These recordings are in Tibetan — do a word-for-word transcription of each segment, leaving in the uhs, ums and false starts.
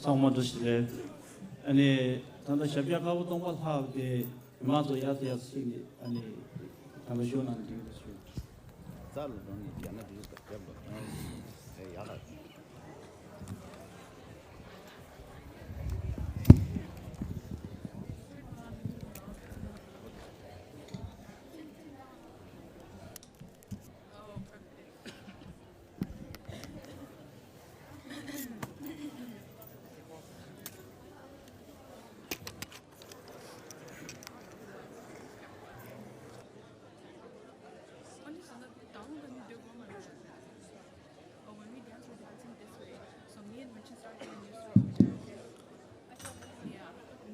ཚང་མ་བཀྲ་ཤིས་བདེ་ལེགས། ཨ་ནི་ད་ལྟ་ཞབས་བཀྱག་དཀར་པོ་སྟོང་པ་ལྷག་སྟེ་མི་མང་ཚོ་ཡར་ཡར་ཕྱིན་ནས་ཨ་ནི་ད་ལྟ་ཞུ་གནང་དེ་ཞུ། རྩ་ལ་འགྲོ་ནས་རྒྱ་ནག་དེ་རྒྱབ་ལ་ཡག་ལ།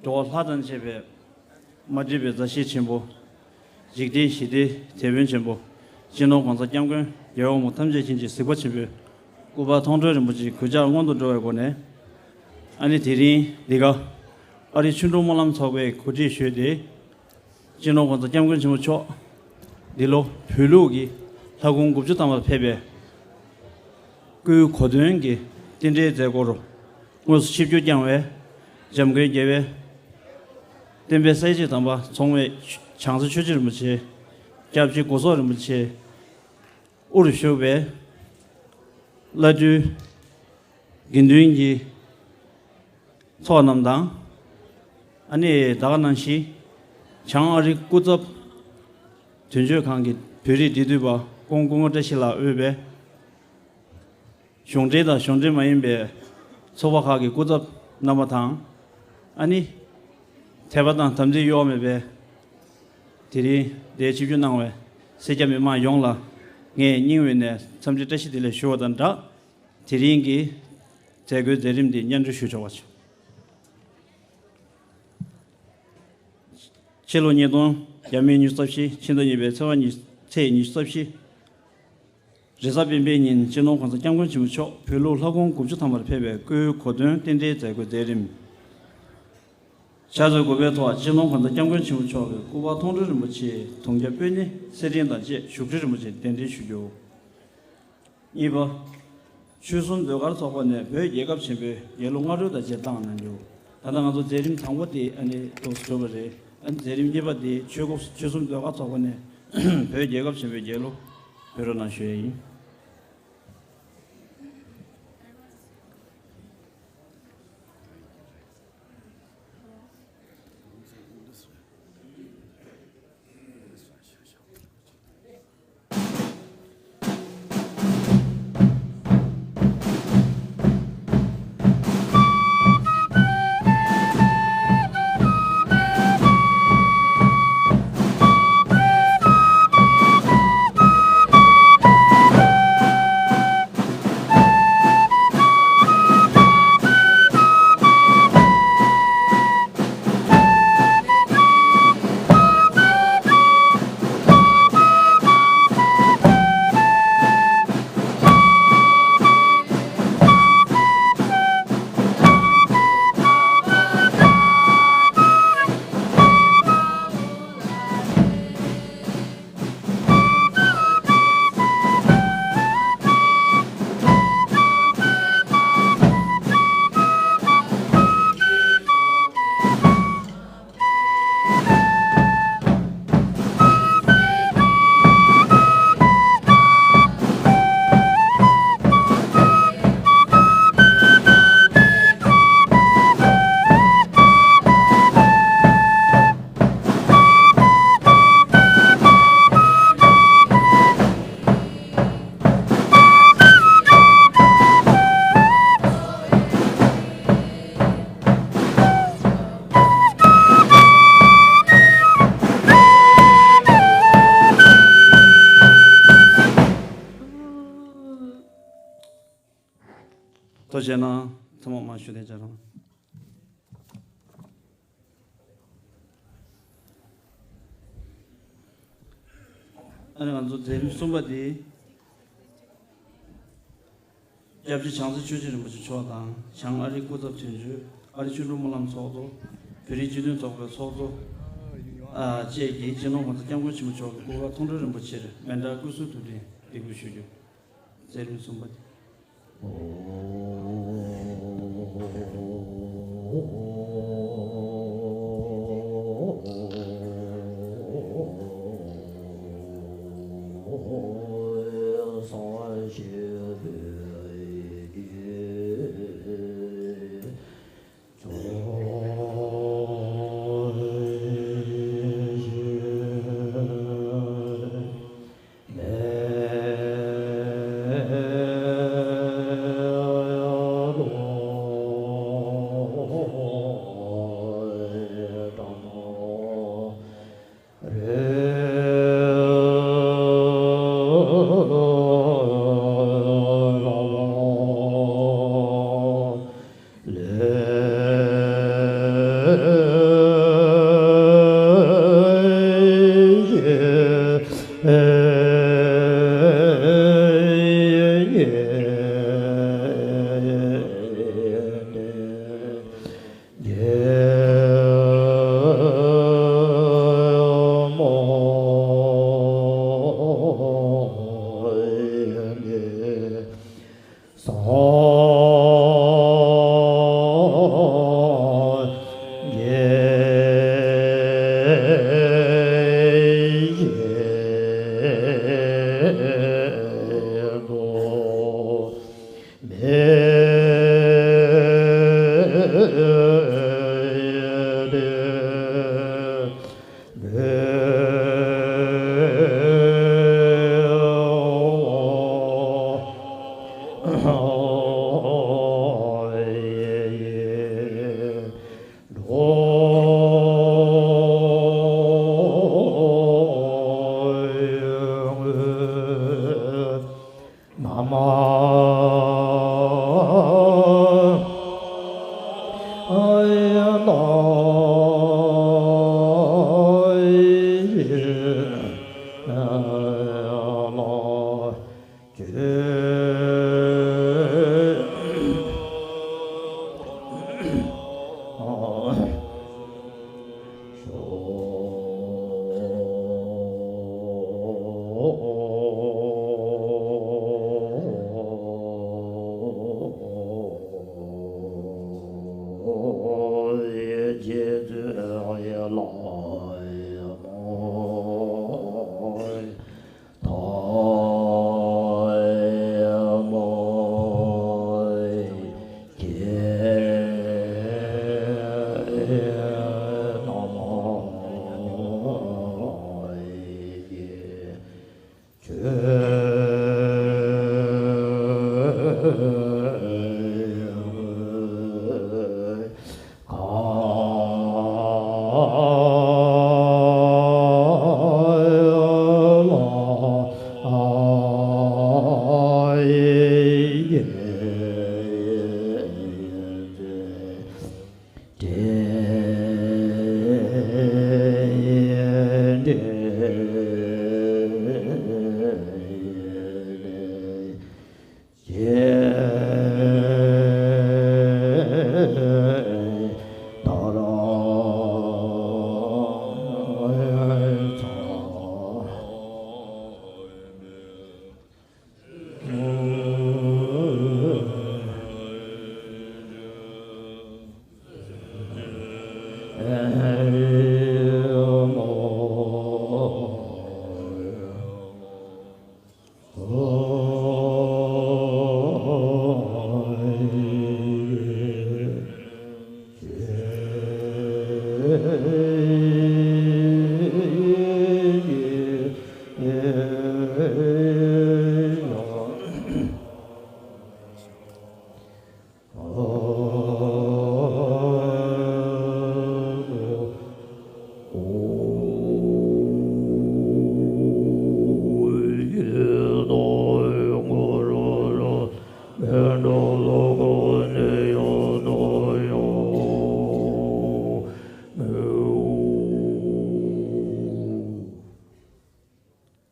འགྲོ་བ་ལྷ་དང་བཅས་པའི་མ་འདྲིས་པའི་མཛའ་བཤེས་ཆེན་པོ། འཇིག་རྟེན་ཞི་བདེའི་དེད་དཔོན་ཆེན་པོ། སྤྱི་ནོར་༸གོང་ས་༸སྐྱབས་མགོན་རྒྱལ་བ་དབང་པོ་ཐམས་ཅད་མཁྱེན་ཅིང་གཟིགས་པ་ཆེན་པོའི་སྐུ་པར་མཐོང་གྲོལ་རིན་པོ་ཆེའི་གུས་ཕྱག་སྔོན་དུ་འགྲོ་བའི་སྒོ་ནས། ཨ་ནི་དེ་རིང་འདི་ག་ཨ་རིའི་ཆོ་འཕྲུལ་སྨོན་ལམ་ཚོགས་པས་གོ་སྒྲིག་ཞུས་ཏེ། སྤྱི་ནོར་༸གོང་ས་༸སྐྱབས་མགོན་ཆེན་པོ་མཆོག་འདི་ལོ་བོད་ལུགས་ཀྱི་ལྷ་ཁང་དགུ་བཅུ་ཐམ་པར་ཕེབས་པའི་སྐུའི་གོ་སྟོན་གྱི་རྟེན་འབྲེལ་མཛད་སྒོར་དངོས་སུ་ཆིབས་བསྒྱུར་བསྐྱངས་པའི་འཇམ་མགོན་རྒྱལ་བའི་བསྟན་པའི་གསལ་བྱེད་དམ་པ་ཚོགས་མི་བྱང་རྩེ་ཆོས་རྗེ་རིན་པོ་ཆེ། སྐྱབས་རྗེ་སྒོ་ཟོག་རིན་པོ་ཆེ། དབུར་བཞུགས་པའི་བླ་སྤྲུལ་དགེ་འདུན་གྱི་ཚོགས་རྣམས་དང་། ཨ་ནི་ད་ག་ནང་བཞིན་བྱང་ཨ་རི་སྐུ་ཚབ་དོན་གཅོད་ཁང་གི་བོད་རིགས་འབྲེལ་མཐུད་པ་ཀོང་སྐུ་ངོ་བཀྲ་ཤིས་ལགས་དབུས་པའི་གཞུང་འབྲེལ་དང་གཞུང་འབྲེལ་མ་ཡིན་པའི་ཚོགས་པ་ཁག་གི་སྐུ་ཚབ་རྣམ་པ་དང་། ཨ་ནི་དད་པ་དང་དམ་ཚིག་གཡོ་བ་མེད་པའི་དེ་རིང་འདིར་ཆིབས་བསྒྱུར་གནང་བའི་སེར་སྐྱ་མི་མང་ཡོངས་ལ་ངས་སྙིང་དབུས་ནས་འཚམས་འདྲི་བཀྲ་ཤིས་བདེ་ལེགས་ཞུ་བ་དང་སྦྲགས། དེ་རིང་གི་མཛད་སྒོའི་མཛད་རིམ་འདི་སྙན་སྒྲོན་ཞུ་ཆོག་པ་བྱུང་། ཕྱི་ལོ་ཉིས་སྟོང་ཉི་ཤུ་རྩ་བཞི། ཕྱི་ཟླ་གཉིས་པའི་ཚེས་པ་ཉི་ཚེས་ཉི་ཤུ་རྩ་བཞི། རེས་གཟའ་སྤེན་པའི་ཉིན་སྤྱི་ནོར་༸གོང་ས་༸སྐྱབས་མགོན་ཆེན་པོ་མཆོག་བོད་ལུགས་ལྷ་ཁང་དགུ་བཅུ་ཐམ་པར་ཕེབས་པའི་སྐུའི་གོ་སྟོན་རྟེན་འབྲེལ་མཛད་སྒོའི་མཛད་རིམ། ཕྱག་འཚལ་དགོན་པའི་ཐོག་སྤྱི་ནོར་༸གོང་ས་༸སྐྱབས་མགོན་ཆེན་པོ་མཆོག་གི་སྐུ་པར་མཐོང་གྲོལ་རིན་པོ་ཆེའི་དུང་རྒྱ་སྤོས་སྣེ་སེར་ཕྲེང་དང་བཅས་བཞུགས་ཁྲི་རིན་པོ་ཆེ་གདན་འདྲེན་ཞུ་རྒྱུ། གཉིས་པ། ཆོལ་གསུམ་ཟློས་གར་ཚོགས་པ་ནས་བོད་རྒྱལ་ཁབ་ཆེན་པོའི་རྒྱལ་གླུ་སྔ་དྲོ་དང་བཅས་བཏང་གནང་རྒྱུ། ད་ལྟ་ང་ཚོ་མཛད་རིམ་དང་པོ་དེ་ཨ་ནི་ཏོག་ཙམ་གྲུབ་པ་རེད། ཨ་ནི་མཛད་རིམ་གཉིས་པ་དེ་ཆོལ་ཁོག་ཆོལ་གསུམ་ཟློས་གར་ཚོགས་པ་ནས་བོད་རྒྱལ་ཁབ་ཆེན་པོའི་རྒྱལ་གླུ་འབུལ་རོགས་གནང་ཞུ་ཡ་ཡིན། ཐུགས་རྗེ་གནང་། ཚང་མ་མར་བཞུགས་གདན་འཇགས་རོགས། ཨ་ནི་ང་ཚོ་མཛད་རིམ་གསུམ་པ་དེ། སྐྱབས་རྗེ་བྱང་རྩེ་ཆོས་རྗེ་རིན་པོ་ཆེ་མཆོག་དང་བྱང་ཨ་རིའི་སྐུ་ཚབ་དོན་གཅོད། ཨ་རི་ཆོ་འཕྲུལ་སྨོན་ལམ་ཚོགས་གཙོ། བོད་རིགས་སྤྱི་མཐུན་ཚོགས་པའི་ཚོགས་གཙོ། ཨ་བཅས་ཀྱིས་སྤྱི་ནོར་༸གོང་ས་༸སྐྱབས་མགོན་ཆེན་པོ་མཆོག་གི་སྐུ་པར་མཐོང་གྲོལ་རིན་པོ་ཆེར་མཎྜལ་སྐུ་གསོལ་ཐུགས་རྟེན་འདེགས་འབུལ་ཞུ་རྒྱུ། མཛད་རིམ་གསུམ་པ་དེ།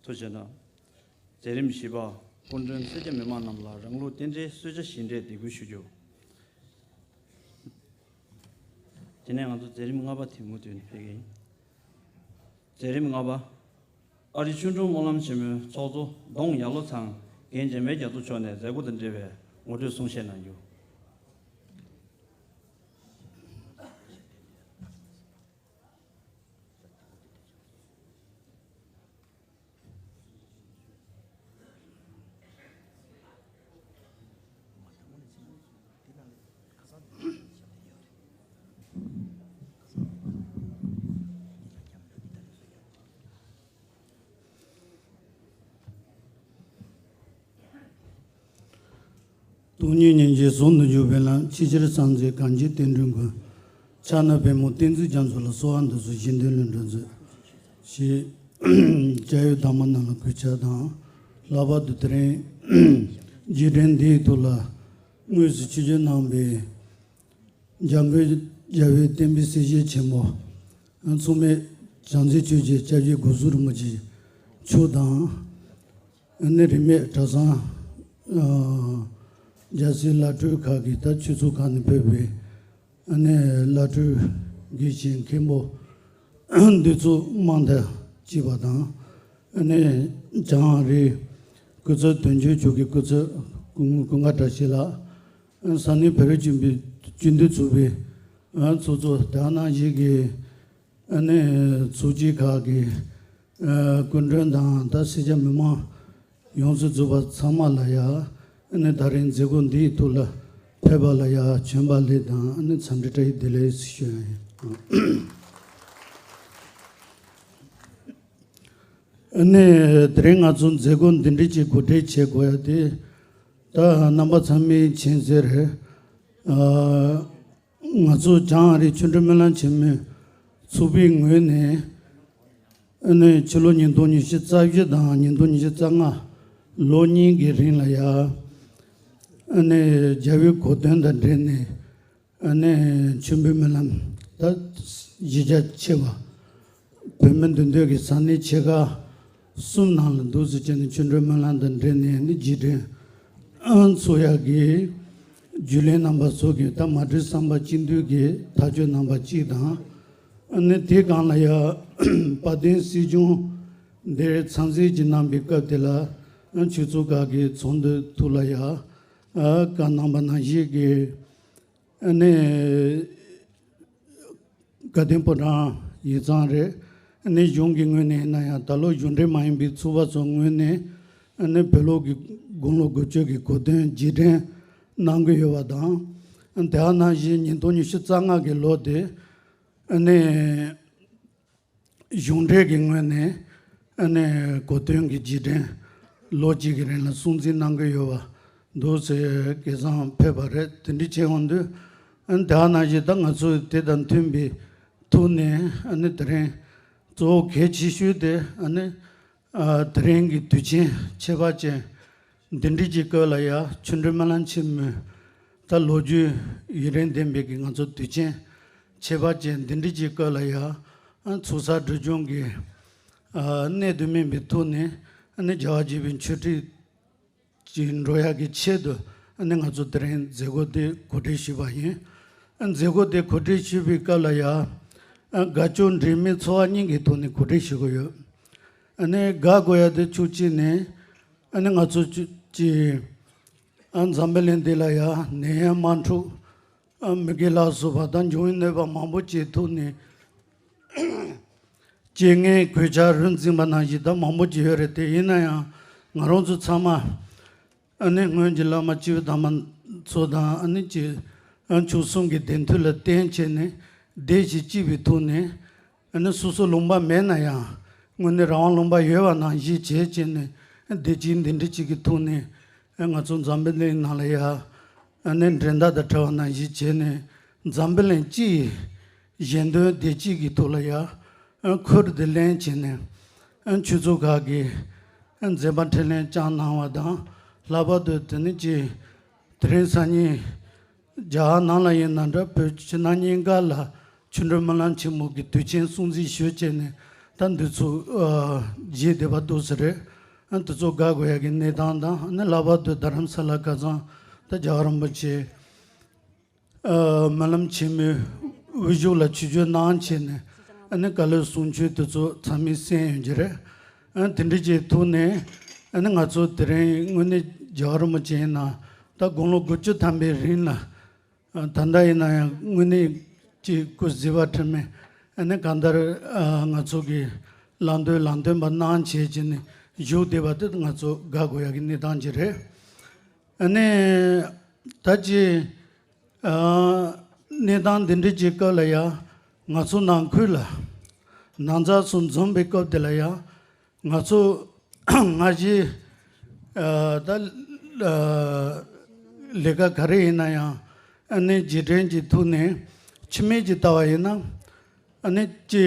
ཐུགས་རྗེ་གནང་། མཛད་རིམ་བཞི་པ། སྐུ་མགྲོན་སེར་སྐྱ་མི་མང་རྣམས་ལ་རང་ལུགས་རྟེན་འབྲེལ་གསོལ་ཇ་བཞེས་འབྲས་འདེགས་འབུལ་ཞུ་རྒྱུ། དེ་ནས་ང་ཚོ་མཛད་རིམ་ལྔ་པ་དེ་མུ་མཐུད་ཕེབས་ཀྱི་ཡིན། མཛད་རིམ་ལྔ་པ། ཨ་རི་ཆོས་འབྱུང་སྨོན་ལམ་ཆེན་མོའི་ཚོགས་གཙོ་ལྡོང་ཡར་ལོ་ཚང་རྒན་འཇམ་དཔལ་རྒྱ་མཚོ་མཆོག་ནས་མཛད་སྒོ་དང་འབྲེལ་བའི་ ངོ་སྤྲོད་གསུང་བཤད་གནང་རྒྱུ། སྟོང་ཉིད་སྙིང་རྗེ་ཟུང་དུ་འཇུག་པའི་ལམ། ཕྱི་ཕྱིར་བསམ་རྩེ་གངས་ཀྱི་བསྟན་འགྲོའི་མགོན། ཕྱག་ན་པདྨོ་བསྟན་འཛིན་རྒྱ་མཚོ་ལ། གསོལ་བ་འདེབས་སོ་གཞན་དོན་ལྷུན་གྲུབ་མཛོད། ཞེས་རྒྱལ་བའི་བདག་མོ་རྣམས་ལ་གུས་ཕྱག་དང་། ལྷག་པར་དུ་དེ་རིང་རྗེས་དྲན་འདིའི་ཐོག་ལ་དངོས་སུ་ཆིབས་བསྒྱུར་གནང་བའི་འཇམ་མགོན་རྒྱལ་བའི་བསྟན་པའི་སྲས་ཆེན་ཆེན་མོ། མཚུངས་མེད་བྱང་རྩེ་ཆོས་རྗེ་སྐྱབས་རྗེ་སྒོ་ཟུར་རིན་པོ་ཆེ་མཆོག་དང་། ཨ་ནི་རིས་མེད་གྲྭ་ཚང་། ཨ། རྒྱལ་སྲས་བླ་སྤྲུལ་ཁག་གི་ད་ཆོས་ཚོགས་ཁག་ནས་ཕེབས་པའི་ཨ་ནི་བླ་སྤྲུལ་དགེ་བཤེས་མཁན་པོ་འདི་ཚོ་དམངས་དང་བཅས་པ་དང་། ཨ་ནི་བྱང་རི་སྐུ་ཚབ་དོན་གཅོད་ཕྱོགས་ཀྱི་སྐུ་ཚབ་ཀུན་ཀུན་དགའ་བཀྲ་ཤིས་ལགས། ཨ། ས་གནས་བོད་རིགས་སྤྱི་མཐུན་སྤྱི་འཐུས་ཚོགས་པའི་ཨ་ཚོགས་གཙོ་དེ་ནང་བཞིན་གྱི་ཨ་ནི་ཚོགས་སྐྱིད་ཁག་གི་ཨ་སྐུ་མགྲོན་དང་ད་སེར་སྐྱ་མི་མང་ཡོངས་སུ་རྫོགས་པ་ཚང་མ་ལ་ཡ། ཨ་ནི་ད་རིང་མཛད་སྒོ་འདིའི་ཐོག་ལ་ཕེབས་པ་ལ་ཡ་བྱོན་པ་ལེགས་དང་། ཨ་ནི་འཚམས་འདྲི་བཀྲ་ཤིས་བདེ་ལེགས་ཞུ་ཡ་ཡིན། ཨ་ནི་དེ་རིང་ང་ཚོ་མཛད་སྒོ་འདི་འདྲ་ཅིག་གོ་སྒྲིག་བྱེད་དགོས་ཡ་དེ། ད་རྣམ་པ་ཚང་མས་མཁྱེན་གསལ་རེད། ཨ། ང་ཚོ་བྱང་རི་ཆོ་འཕྲུལ་སྨོན་ལམ་ཆེན་མོའི་ཚོགས་པའི་ངོས་ནས། ཨ་ནི་ཕྱི་ལོ་ཉིས་སྟོང་ཉི་ཤུ་རྩ་བཞི་དང་ཉིས་སྟོང་ཉི་ཤུ་རྩ་ལྔ་ལོ་གཉིས་ཀྱི་རིང་ལ་ཡ། ཨ་ནི་རྒྱལ་བའི་གོ་སྟོན་དང་འབྲེལ་ནས། ཨ་ནི་མཆོད་འབུལ་སྨོན་ལམ་ད་གཞི་རྒྱ་ཆེ་བ། བོད་མི་འདུས་སྡོད་ཀྱི་ས་གནས་ཆེ་ཁག་གསུམ་ནང་ལ་འདུག་སེ་བྱས་ནས་ཆོ་འཕྲུལ་སྨོན་ལམ་དང་འབྲེལ་ནས་ནི་རྗེས་དྲན་ཚོགས་ཡག་གི་རྒྱུན་ལས་རྣམ་པ་ཚོ་གི་ད་མ་བགྲོས་བསམ་པ་གཅིག་མཐུན་གྱི་ཐག་གཅོད་རྣམ་པ་གཅིག་དང་། ཨ་ནི་དེ་སྒང་ལ་ཡ་དཔལ་ལྡན་སྲིད་སྐྱོང་འདིར་འཚམས་གཟིགས་ཀྱི་གནང་བའི་སྐབས་དེ་ལ་ཨ་ཆོས་ཚོགས་ཁག་གི་ཚོགས་འདུ་ཐོག་ལ་ཡ་ཨ་བཀའ་གནང་བ་ནང་བཞིན་གྱི། ཨ་ནི་དགའ་ལྡན་ཕོ་བྲང་ཡིག་ཚང་རེད། ཨ་ནི་གཞུང་གི་ངོས་ནས་ཡིན་ན་ཡང་ད་ལོ་གཞུང་འབྲེལ་མ་ཡིན་པའི་ཚོགས་པ་ཚོ་ངོས་ནས་ཨ་ནི་བོད་ལུགས་ཀྱི་དགུང་ལོ་དགུ་བཅུ་གི་གོ་སྟོན་རྗེས་དྲན་གནང་གི་ཡོད་པ་དང་། དེ་ནང་བཞིན་ཉིས་སྟོང་ཉི་ཤུ་རྩ་ལྔ་གི་ལོ་དེ་ཨ་ནི། གཞུང་འབྲེལ་གྱི་ངོས་ནས་ཨ་ནི་གོ་སྟོན་གྱི་རྗེས་དྲན་ལོ་གཅིག་གི་རིང་ལ་སྲུང་བརྩི་གནང་གི་ཡོད་པ་འདུག་ཟེར་སྐལ་བཟང་ཕེབས་པ་རེད། དེ་འདྲ་བྱས་ཡོང་དུས་ཨ་ནི་དེ་ནང་བཞིན་ད་ང་ཚོས་དེ་དང་མཐུན་པའི་ཐོག་ནས་ཨ་ནི་དེ་རིང་གཙོ་བོ་གལ་ཆེ་ཤོས་དེ་ཨ་ནི་ཨ་དེ་རིང་གི་དུས་ཆེན་ཁྱད་པར་ཅན་འདི་འདྲ་གྱི་སྐབས་ལ་ཡ་ཆོ་འཕྲུལ་སྨོན་ལམ་ཆེན་མོའི་ད་ལོ་རྒྱུས་ཡུན་རིང་ལྡན་པའི་གི་ང་ཚོ་དུས་ཆེན་ཁྱད་པར་ཅན་འདི་འདྲ་གྱི་སྐབས་ལ་ཡ་ཨ་ཚོགས་བསགས་སྒྲིབ་སྦྱོང་གི་ཨ་གནད་དུ་སྨིན་པའི་ཐོག་ནས་ཨ་ནི་རྒྱལ་བ་དགྱེས་པའི་མཆོད་ཁྲི་ཅིག་འགྲོ་ཡག་གི་ཆེད་དུ་ཨ་ནི་ང་ཚོ་དེ་རིང་མཛད་སྒོ་འདི་གོ་སྒྲིག་ཞུས་པ་ཡིན། ཨ་མཛད་སྒོ་འདི་གོ་སྒྲིག་ཞུས་པའི་སྐབས་ལ་ཡ་ཨ་དགའ་སྐྱོ་འདྲེས་མའི་ཚོར་བ་གཉིས་ཀྱི་ཐོག་ནས་གོ་སྒྲིག་ཞུ་གི་ཡོད། ཨ་ནི་དགའ་དགོས་ཡ་དེ་ཕྱོགས་གཅིག་ནས་ཨ་ནི་ང་ཚོ་ཅི་ཅི་ཨ་འཛམ་བུ་གླིང་འདི་ལ་ཡ་ནད་ཡམས་དམག་འཁྲུག་ཨ་མི་དགེ་ལ་སོགས་པ་དང་འབྱུང་བའི་གནོད་པ་མང་པོ་ཅིག་ཐུག་ནས་རྐྱེན་ངན་གོད་ཆག་རུ་འཛིན་པ་ནང་བཞིན་ད་མང་པོ་ཅིག་ཡོད་རེད། དེ་ཡིན་ན་ཡང་ང་རང་ཚོ་ཚང་མ་ཨ་ནི་སྔོན་གྱི་བླ་མ་སྤྱི་བོའི་དམ་པ་ཚོ་དང་ཨ་ནི་ཅི་ཨ་མཆོག་གསུམ་གྱི་བདེན་མཐུ་ལ་བརྟེན་བྱས་ནས་བདེ་ཞིང་སྐྱིད་པའི་ཐོག་ནས། ཨ་ནི་སོ་སོ་ལུང་པ་མེད་ན་ཡང་དངོས་གནས་རང་དབང་ལུང་པ་ཡོད་པ་ནང་བཞིན་བྱས་བྱས་ནས་བདེ་སྐྱིད་འདི་འདྲ་ཅིག་གི་ཐོག་ནས་ང་ཚོ་འཛམ་བུ་གླིང་ནང་ལ་ཡ་ཨ་ནི་འགྲན་ཟླ་དང་བྲལ་བ་ནང་བཞིན་བྱས་ནས་འཛམ་བུ་གླིང་སྤྱི་ཡི་གཞན་དོན་བདེ་སྐྱིད་ཀྱི་ཐོག་ལ་ཡ་ཨ་ཁུར་འདི་ལེན་བྱས་ནས་ཨ་ཆོས་ཚོགས་ཁག་གིས་ཨ་མཛད་པ་འཕྲིན་ལས་བསྐྱངས་གནང་བ་དང་། ལྷག་པར་དུ་དེ་ནི་ཅི། དེ་རིང་སང་ཉིན་རྒྱ་གར་ནང་ལ་ཡིན་ན་འདྲ། བོད་ཕྱི་ནང་གཉིས་ཀ་ལ་ཆོ་འཕྲུལ་སྨོན་ལམ་ཆེན་མོ་གི་དུས་ཆེན་སྲུང་བརྩི་ཞུ་བྱས་ནས་ད་འདི་ཚོ་ཨ་རྗེས་འདེད་པ་འདུག་ས་རེད། ཨ་འདི་ཚོ་དགའ་དགོས་ཡ་གི་གནས་སྟངས་དང་། ཨ་ནི་ལྷག་པར་དུ་རྡ་རམ་ས་ལ་ཁ་སང་ད་རྒྱལ་བ་རིན་པོ་ཆེ་ཨ་སྨོན་ལམ་ཆེན་མོའི་དབུ་བཞུགས་ལ་ཆིབས་བསྒྱུར་གནང་བྱས་ནས་ཨ་ནི་བཀའ་སློབ་གསུང་ཆོས་དེ་ཚོ་ཚང་མས་གསན་ཡོང་གི་རེད། ཨ་དེ་འདྲ་ཅིག་ཐོག་ནས་ཨ་ནི་ང་ཚོ་དེ་རིང་དངོས་གནས་རྒྱལ་བ་རིན་པོ་ཆེ་ཡིན་ན་ ད་དགུང་ལོ་དགུ་བཅུ་ཐམ་པའི་རིང་ལ། ད་ལྟ་ཡིན་ན་ཡང་དངོས་གནས་ཀྱི་སྐུ་གཟི་བརྗིད་ཆེ་མེད། ཨ་ནི་གང་ལྟར་ང་ཚོ་གི་ལམ་སྟོན་ལམ་སྟོན་པ་གནང་བྱས་བྱས་ནས་བཞུགས་བསྡད་པ་དེ་ང་ཚོ་དགའ་དགོས་ཡ་གི་གནས་སྟངས་ཅིག་རེད། ཨ་ནི་ད་ཅི་གནས་སྟངས་འདི་འདྲ་ཅིག་སྐབས་ལ་ཡང་ང་ཚོ་ནང་ཁུལ་ལ་ན་ཚ་སོགས་འཛོམས་པའི་སྐབས་དེ་ལ་ཡང་། ང་ཚོ་སྔ་ཕྱི་ད་ལས་ཀ་ག་རེ་ཡིན་ན་ཡང་ཨ་ནི་རྗེས་དྲན་གྱི་ཐོག་ནས་ཕྱི་མིག་ཅིག་ལྟ་བ་ཡིན་ན། ཨ་ནི་ཅི་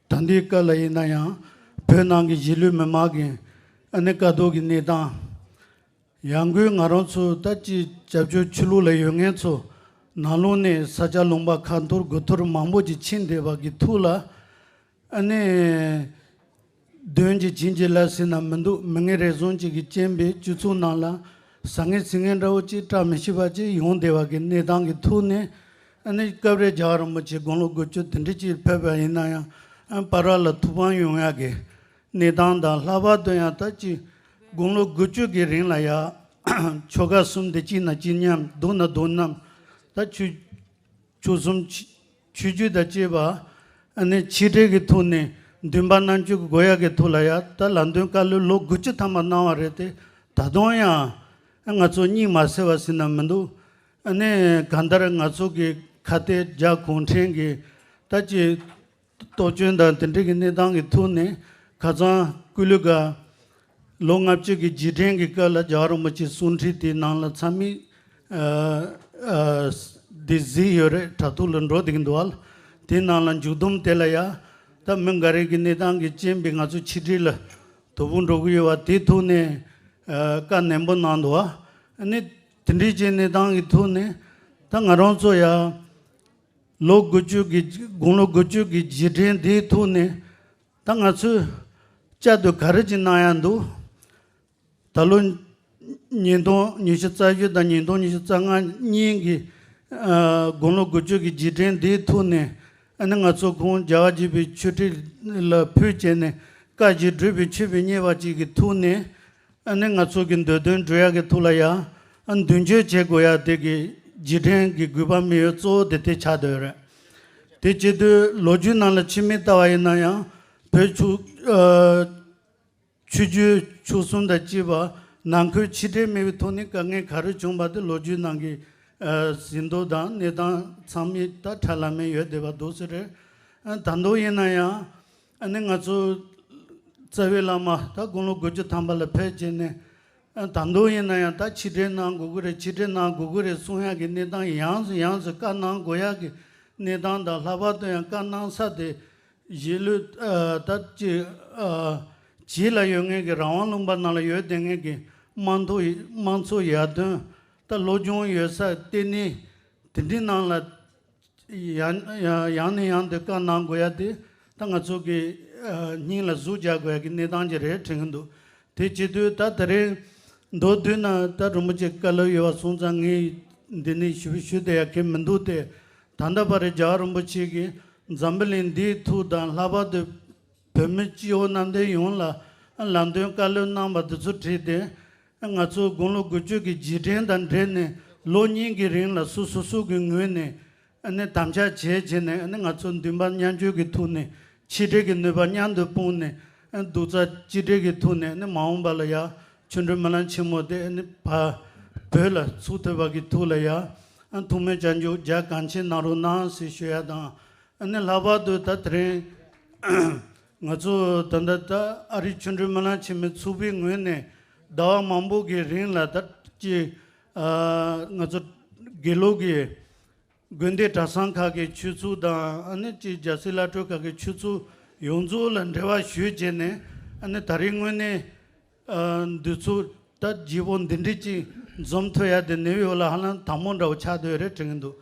ད་ལྟའི་སྐབས་ལ་ཡིན་ན་ཡང་བོད་ནང་གི་གཞིས་ལུས་མི་མང་གི་ཨ་ནི་དཀའ་སྡུག་གི་གནས་སྟངས། ཡང་སྒོས་ང་རང་ཚོ་ད་ཅི་བྱ་སྤྱོད་ཕྱི་ལོགས་ལ་ཡོད་མཁན་ཚོ་ནང་ལོགས་ནས་ས་ཆ་ལུང་པ་ཁ་འཐོར་དགུ་འཐོར་མང་པོ་ཅིག་ཕྱིན་བསྡད་པ་གི་ཐོག་ལ། ཨ་ནི་གདོན་གྱིས་བྱིན་གྱིས་བརླབས་ཟེར་ན་མི་འདུག་མི་ངན་རེ་ཟུང་ཅིག་གིས་རྐྱེན་པས་སྤྱི་ཚོགས་ནང་ལ་ཟ་ངན་ཟིང་ངན་འདྲ་བོ་ཅིག་བཀྲ་མི་ཤིས་པ་ཅིག་ཡོང་བསྡད་པ་གི་གནས་སྟངས་ཀྱི་ཐོག་ནས། ཨ་ནི་སྐབས་རེ་རྒྱལ་བ་རིན་པོ་ཆེ་དགུང་ལོ་དགུ་བཅུ་དེ་འདྲ་ཅིག་ཕེབས་པ་ཡིན་ན་ཡང་ཨ་བར་བར་ལ་ཐུགས་ཕམ་ཡོང་ཡ་གི་གནས་སྟངས་དང་། ལྷག་པར་དུ་ཡང་ད་ཅི་དགུང་ལོ་དགུ་བཅུ་གི་རིང་ལ་ཡ་ཆོ་ག་གསུམ་དེ་གཅིག་ན་གཅིག་མཉམ་རྡོ་ན་རྡོ་མཉམ། ད་ཆོས་ཆོས་གསུམ་ཆོས་ཆོས་བརྒྱུད་དང་བཅས་པ་ཨ་ནི་ཆིག་སྒྲིལ་གྱི་ཐོག་ནས་འདུན་པ་རྣམ་དཔྱོད་ཀྱི་དགོས་ཡ་གི་ཐོག་ལ་ཡ་ད་ལམ་སྟོན་བཀའ་སློབ་ལོ་དགུ་བཅུ་ཐམ་པ་གནང་བ་རེད་དེ། ད་དུང་ཡང་ང་ཚོ་སྙིང་མ་སེར་བ་ཟེར་ན་མི་འདུག་ཨ་ནི་གང་ལྟར་ང་ཚོ་གི་ཁ་གཏད་རྒྱ་གུང་ཁྲན་གྱི་ད་ཅི་གཏོར་སྐྱོན་དང་དེ་འདྲ་གི་གནས་སྟངས་ཀྱི་ཐོག་ནས་ཁ་སང་ཀུ་ལུ་ག་ལོ་ལྔ་བཅུ་གི་རྗེས་དྲན་གྱི་སྐབས་ལ་རྒྱལ་བ་རིན་པོ་ཆེའི་གསུང་འཕྲིན་དེའི་ནང་ལ་ཚང་མས་ཨ་ཨ་འདི་གཟིགས་ཡོད་རེད། དྲ་ཐོག་ལ་འགྲོ་བསྡད་ཀྱི་འདུག་ཨ། དེའི་ནང་ལ་མཇུག་བསྡོམས་དེ་ལ་ཡ་ད་མི་འགའ་རེ་གི་གནས་སྟངས་ཀྱི་རྐྱེན་པས་ང་ཚོ་ཕྱི་འབྲེལ་ལ་དོ་ཕོག་འགྲོ་གི་ཡོད་པ་དེའི་ཐོག་ནས་ཨ་བཀའ་ནན་པོ་གནང་འདུག་ཨ། ཨ་ནི་དེ་འདྲའི་ཅིག་གནས་སྟངས་ཀྱི་ཐོག་ནས་ད་ང་རང་ཚོ་ཡ། ལོ་དགུ་བཅུ་གི་དགུང་ལོ་དགུ་བཅུ་གི་རྗེས་དྲན་འདིའི་ཐོག་ནས་ད་ང་ཚོས་བསྐྱར་དུ་ག་རེ་ཅིག་གནང་ཡ་འདུག་ད་ལོ་ཉིས་སྟོང་ཉི་ཤུ་རྩ་བཞི་དང་ཉིས་སྟོང་ཉི་ཤུ་རྩ་ལྔ་གཉིས་ཀྱི་ཨ་དགུང་ལོ་དགུ་བཅུ་གི་རྗེས་དྲན་འདིའི་ཐོག་ནས་ཨ་ནི་ང་ཚོ་ཁོང་རྒྱལ་བ་དགྱེས་པའི་ཆོས་ཁྲི་ལ་ཕུལ་བྱས་ནས་བཀའ་བཞིན་སྒྲུབ་པའི་མཆོད་པའི་བརྙེས་པ་ཅིག་གི་ཐོག་ནས། ཨ་ནི་ང་ཚོ་གི་འདོད་དོན་འགྲུབ་ཡག་གི་ཐོག་ལ་ཡང་ཨ་མདུན་སྐྱོད་བྱེད་དགོས་ཡག་དེ་གི་རྗེས་དྲན་གྱི་དགོས་པ་དམིགས་ཡུལ་གཙོ་བོ་དེ་དེ་ཆགས་བསྡད་ཡོད་རེད། དེ་བྱེད་དུས་ལོ་རྒྱུས་ནང་ལ་ཕྱི་མིག་ལྟ་བ་ཡིན་ན་ཡང་བོད་ཆོས་ཨ་ཆོས་བརྒྱུད་ཆོལ་གསུམ་དང་བཅས་པ་ནང་ཁུལ་ཆིག་སྒྲིལ་མེད་པའི་ཐོག་ནས་དཀའ་ངལ་ག་རེ་བྱུང་བ་དེ་ལོ་རྒྱུས་ནང་གི་ཨ་ཟིན་ཐོ་དང་གནས་སྟངས་ཚང་མ་ད་ཁྲ་ལམ་མེ་ཡོད་བསྡད་པ་འདུག་ཟེར་རེད། ཨ་ད་དུང་ཡིན་ན་ཡང་། ཨ་ནི་ང་ཚོ་རྩ་བའི་བླ་མ་ད་དགུང་ལོ་དགུ་བཅུ་ཐམ་པ་ལ་ཕེབས་བྱས་ནས་ཨ་ད་དུང་ཡིན་ན་ཡང་ད་ཕྱིར་དྲན་གནང་དགོས་ཀྱི་རེད། ཕྱིར་དྲན་གནང་དགོས་ཀྱི་རེད་གསུང་ཡག་གི་གནས་སྟངས་ཡང་སེ་ཡང་སེ་བཀའ་གནང་དགོས་ཡག་གི་གནས་སྟངས་དང་། ལྷག་པར་དུ་ཡང་བཀའ་གནང་ས་དེ་གཞིས་ལུས་ཨ་ད་ཅི་ཨ་བྱེས་ལ་ཡོད་མཁན་གྱི་རང་དབང་ལུང་པ་ནང་ལ་ཡོད་བསྡད་མཁན་གྱི་དམངས་ཐོག་དམངས་གཙོ་ཡར་ཐོན་ད་སློབ་སྦྱོང་ཡོད་ས་ལྟེ་གནས་དེ་འདྲའི་ནང་ལ། ཡང་ཡང་ནས་ཡང་དུ་བཀའ་གནང་དགོས་ཡ་དེ་ད་ང་ཚོ་གི་ཨ་སྙིང་ལ་ཟུག་རྒྱག་དགོས་ཡ་གི་གནས་སྟངས་ཅིག་རེད་དྲན་གྱི་འདུག་དེ་བྱེད་དུས་ད་དེ་རིང་མདོར་བསྡུས་ན་ད་རིན་པོ་ཆེ་བཀའ་སློབ་ཡོད་པ་སོང་ཙང་ངས་འདི་ནས་ཞུ་ཞུ་བསྡད་ཡ་གི་མི་འདུག་སྟེ། ད་ལྟ་བར་རྒྱལ་བ་རིན་པོ་ཆེ་གིས་འཛམ་བུ་གླིང་འདིའི་ཐོག་དང་། ལྷག་པར་དུ་བོད་མི་སྤྱི་བོ་གནམ་བསྟན་ཡོངས་ལ་ལམ་སྟོན་བཀའ་སློབ་གནང་བ་འདི་ཚོ་བྲིས་ཏེ། ང་ཚོ་དགུང་ལོ་དགུ་བཅུ་གི་རྗེས་དྲན་དང་འབྲེལ་ནས་ལོ་གཉིས་ཀྱི་རིང་ལ་སོ་སོ་སོ་གི་ངོས་ནས་ཨ་ནི་དམ་བཅའ་བྱས་བྱས་ནས། ཨ་ནི་ང་ཚོ་འདུན་པ་མཉམ་སྐྱེད་ཀྱི་ཐོག་ནས་ཆིག་སྒྲིལ་གྱི་ནུས་པ་མཉམ་དུ་སྤུངས་ནས། ཨ་རྡོག་རྩ་གཅིག་སྒྲིལ་གྱི་ཐོག་ནས། ཨ་ནི་མ་འོངས་པ་ལ་ཡ་ཆོ་འཕྲུལ་སྨོན་ལམ་ཆེན་མོ་དེ་ཨ་ནི་བ་བོད་ལ་ཚུགས་ཐུབ་པ་གི་ཐོག་ལ་ཡ་ཨ་ཐུགས་སྨོན་སྐྱབས་འཇུག་རྒྱ་གང་ཆེ་གནང་རོགས་གནང་ཟེར་ཞུ་ཡ་དང་། ཨ་ནི་ལྷག་པར་དུ་ད་དེ་རིང་ང་ཚོ་ད་ལྟ་ད་ཨ་རིའི་ཆོ་འཕྲུལ་སྨོན་ལམ་ཆེན་མོའི་ཚོགས་པའི་ངོས་ནས་ཟླ་བ་མང་པོ་གི་རིང་ལ་ད་ཅི་ཨ་ང་ཚོ་དགེ་ལུགས་ཀྱི་དགོན་སྡེ་གྲྭ་ཚང་ཁག་གི་ཆོས་ཚོགས་དང་། ཨ་ནི་ཅི་རྒྱལ་སྲས་བླ་སྤྲུལ་ཁག་གི་ཆོས་ཚོགས་ཡོངས་རྫོགས་ལ་འབྲེལ་བ་ཞུས་བྱས་ནས། ཨ་ནི་ད་རེས་དངོས་གནས། ཨ་འདི་ཚོ་ད་བརྗེ་པོ་འདི་འདྲ་ཅིག་འཛོམས་ཐུབ་ཡ་དེ་ནེའུ་ཡོག་ལ་ཧ་ལམ་དང་པོ་འདྲ་བོ་ཆགས་བསྡད་ཡོད་རེད་དྲན་གྱི་འདུག་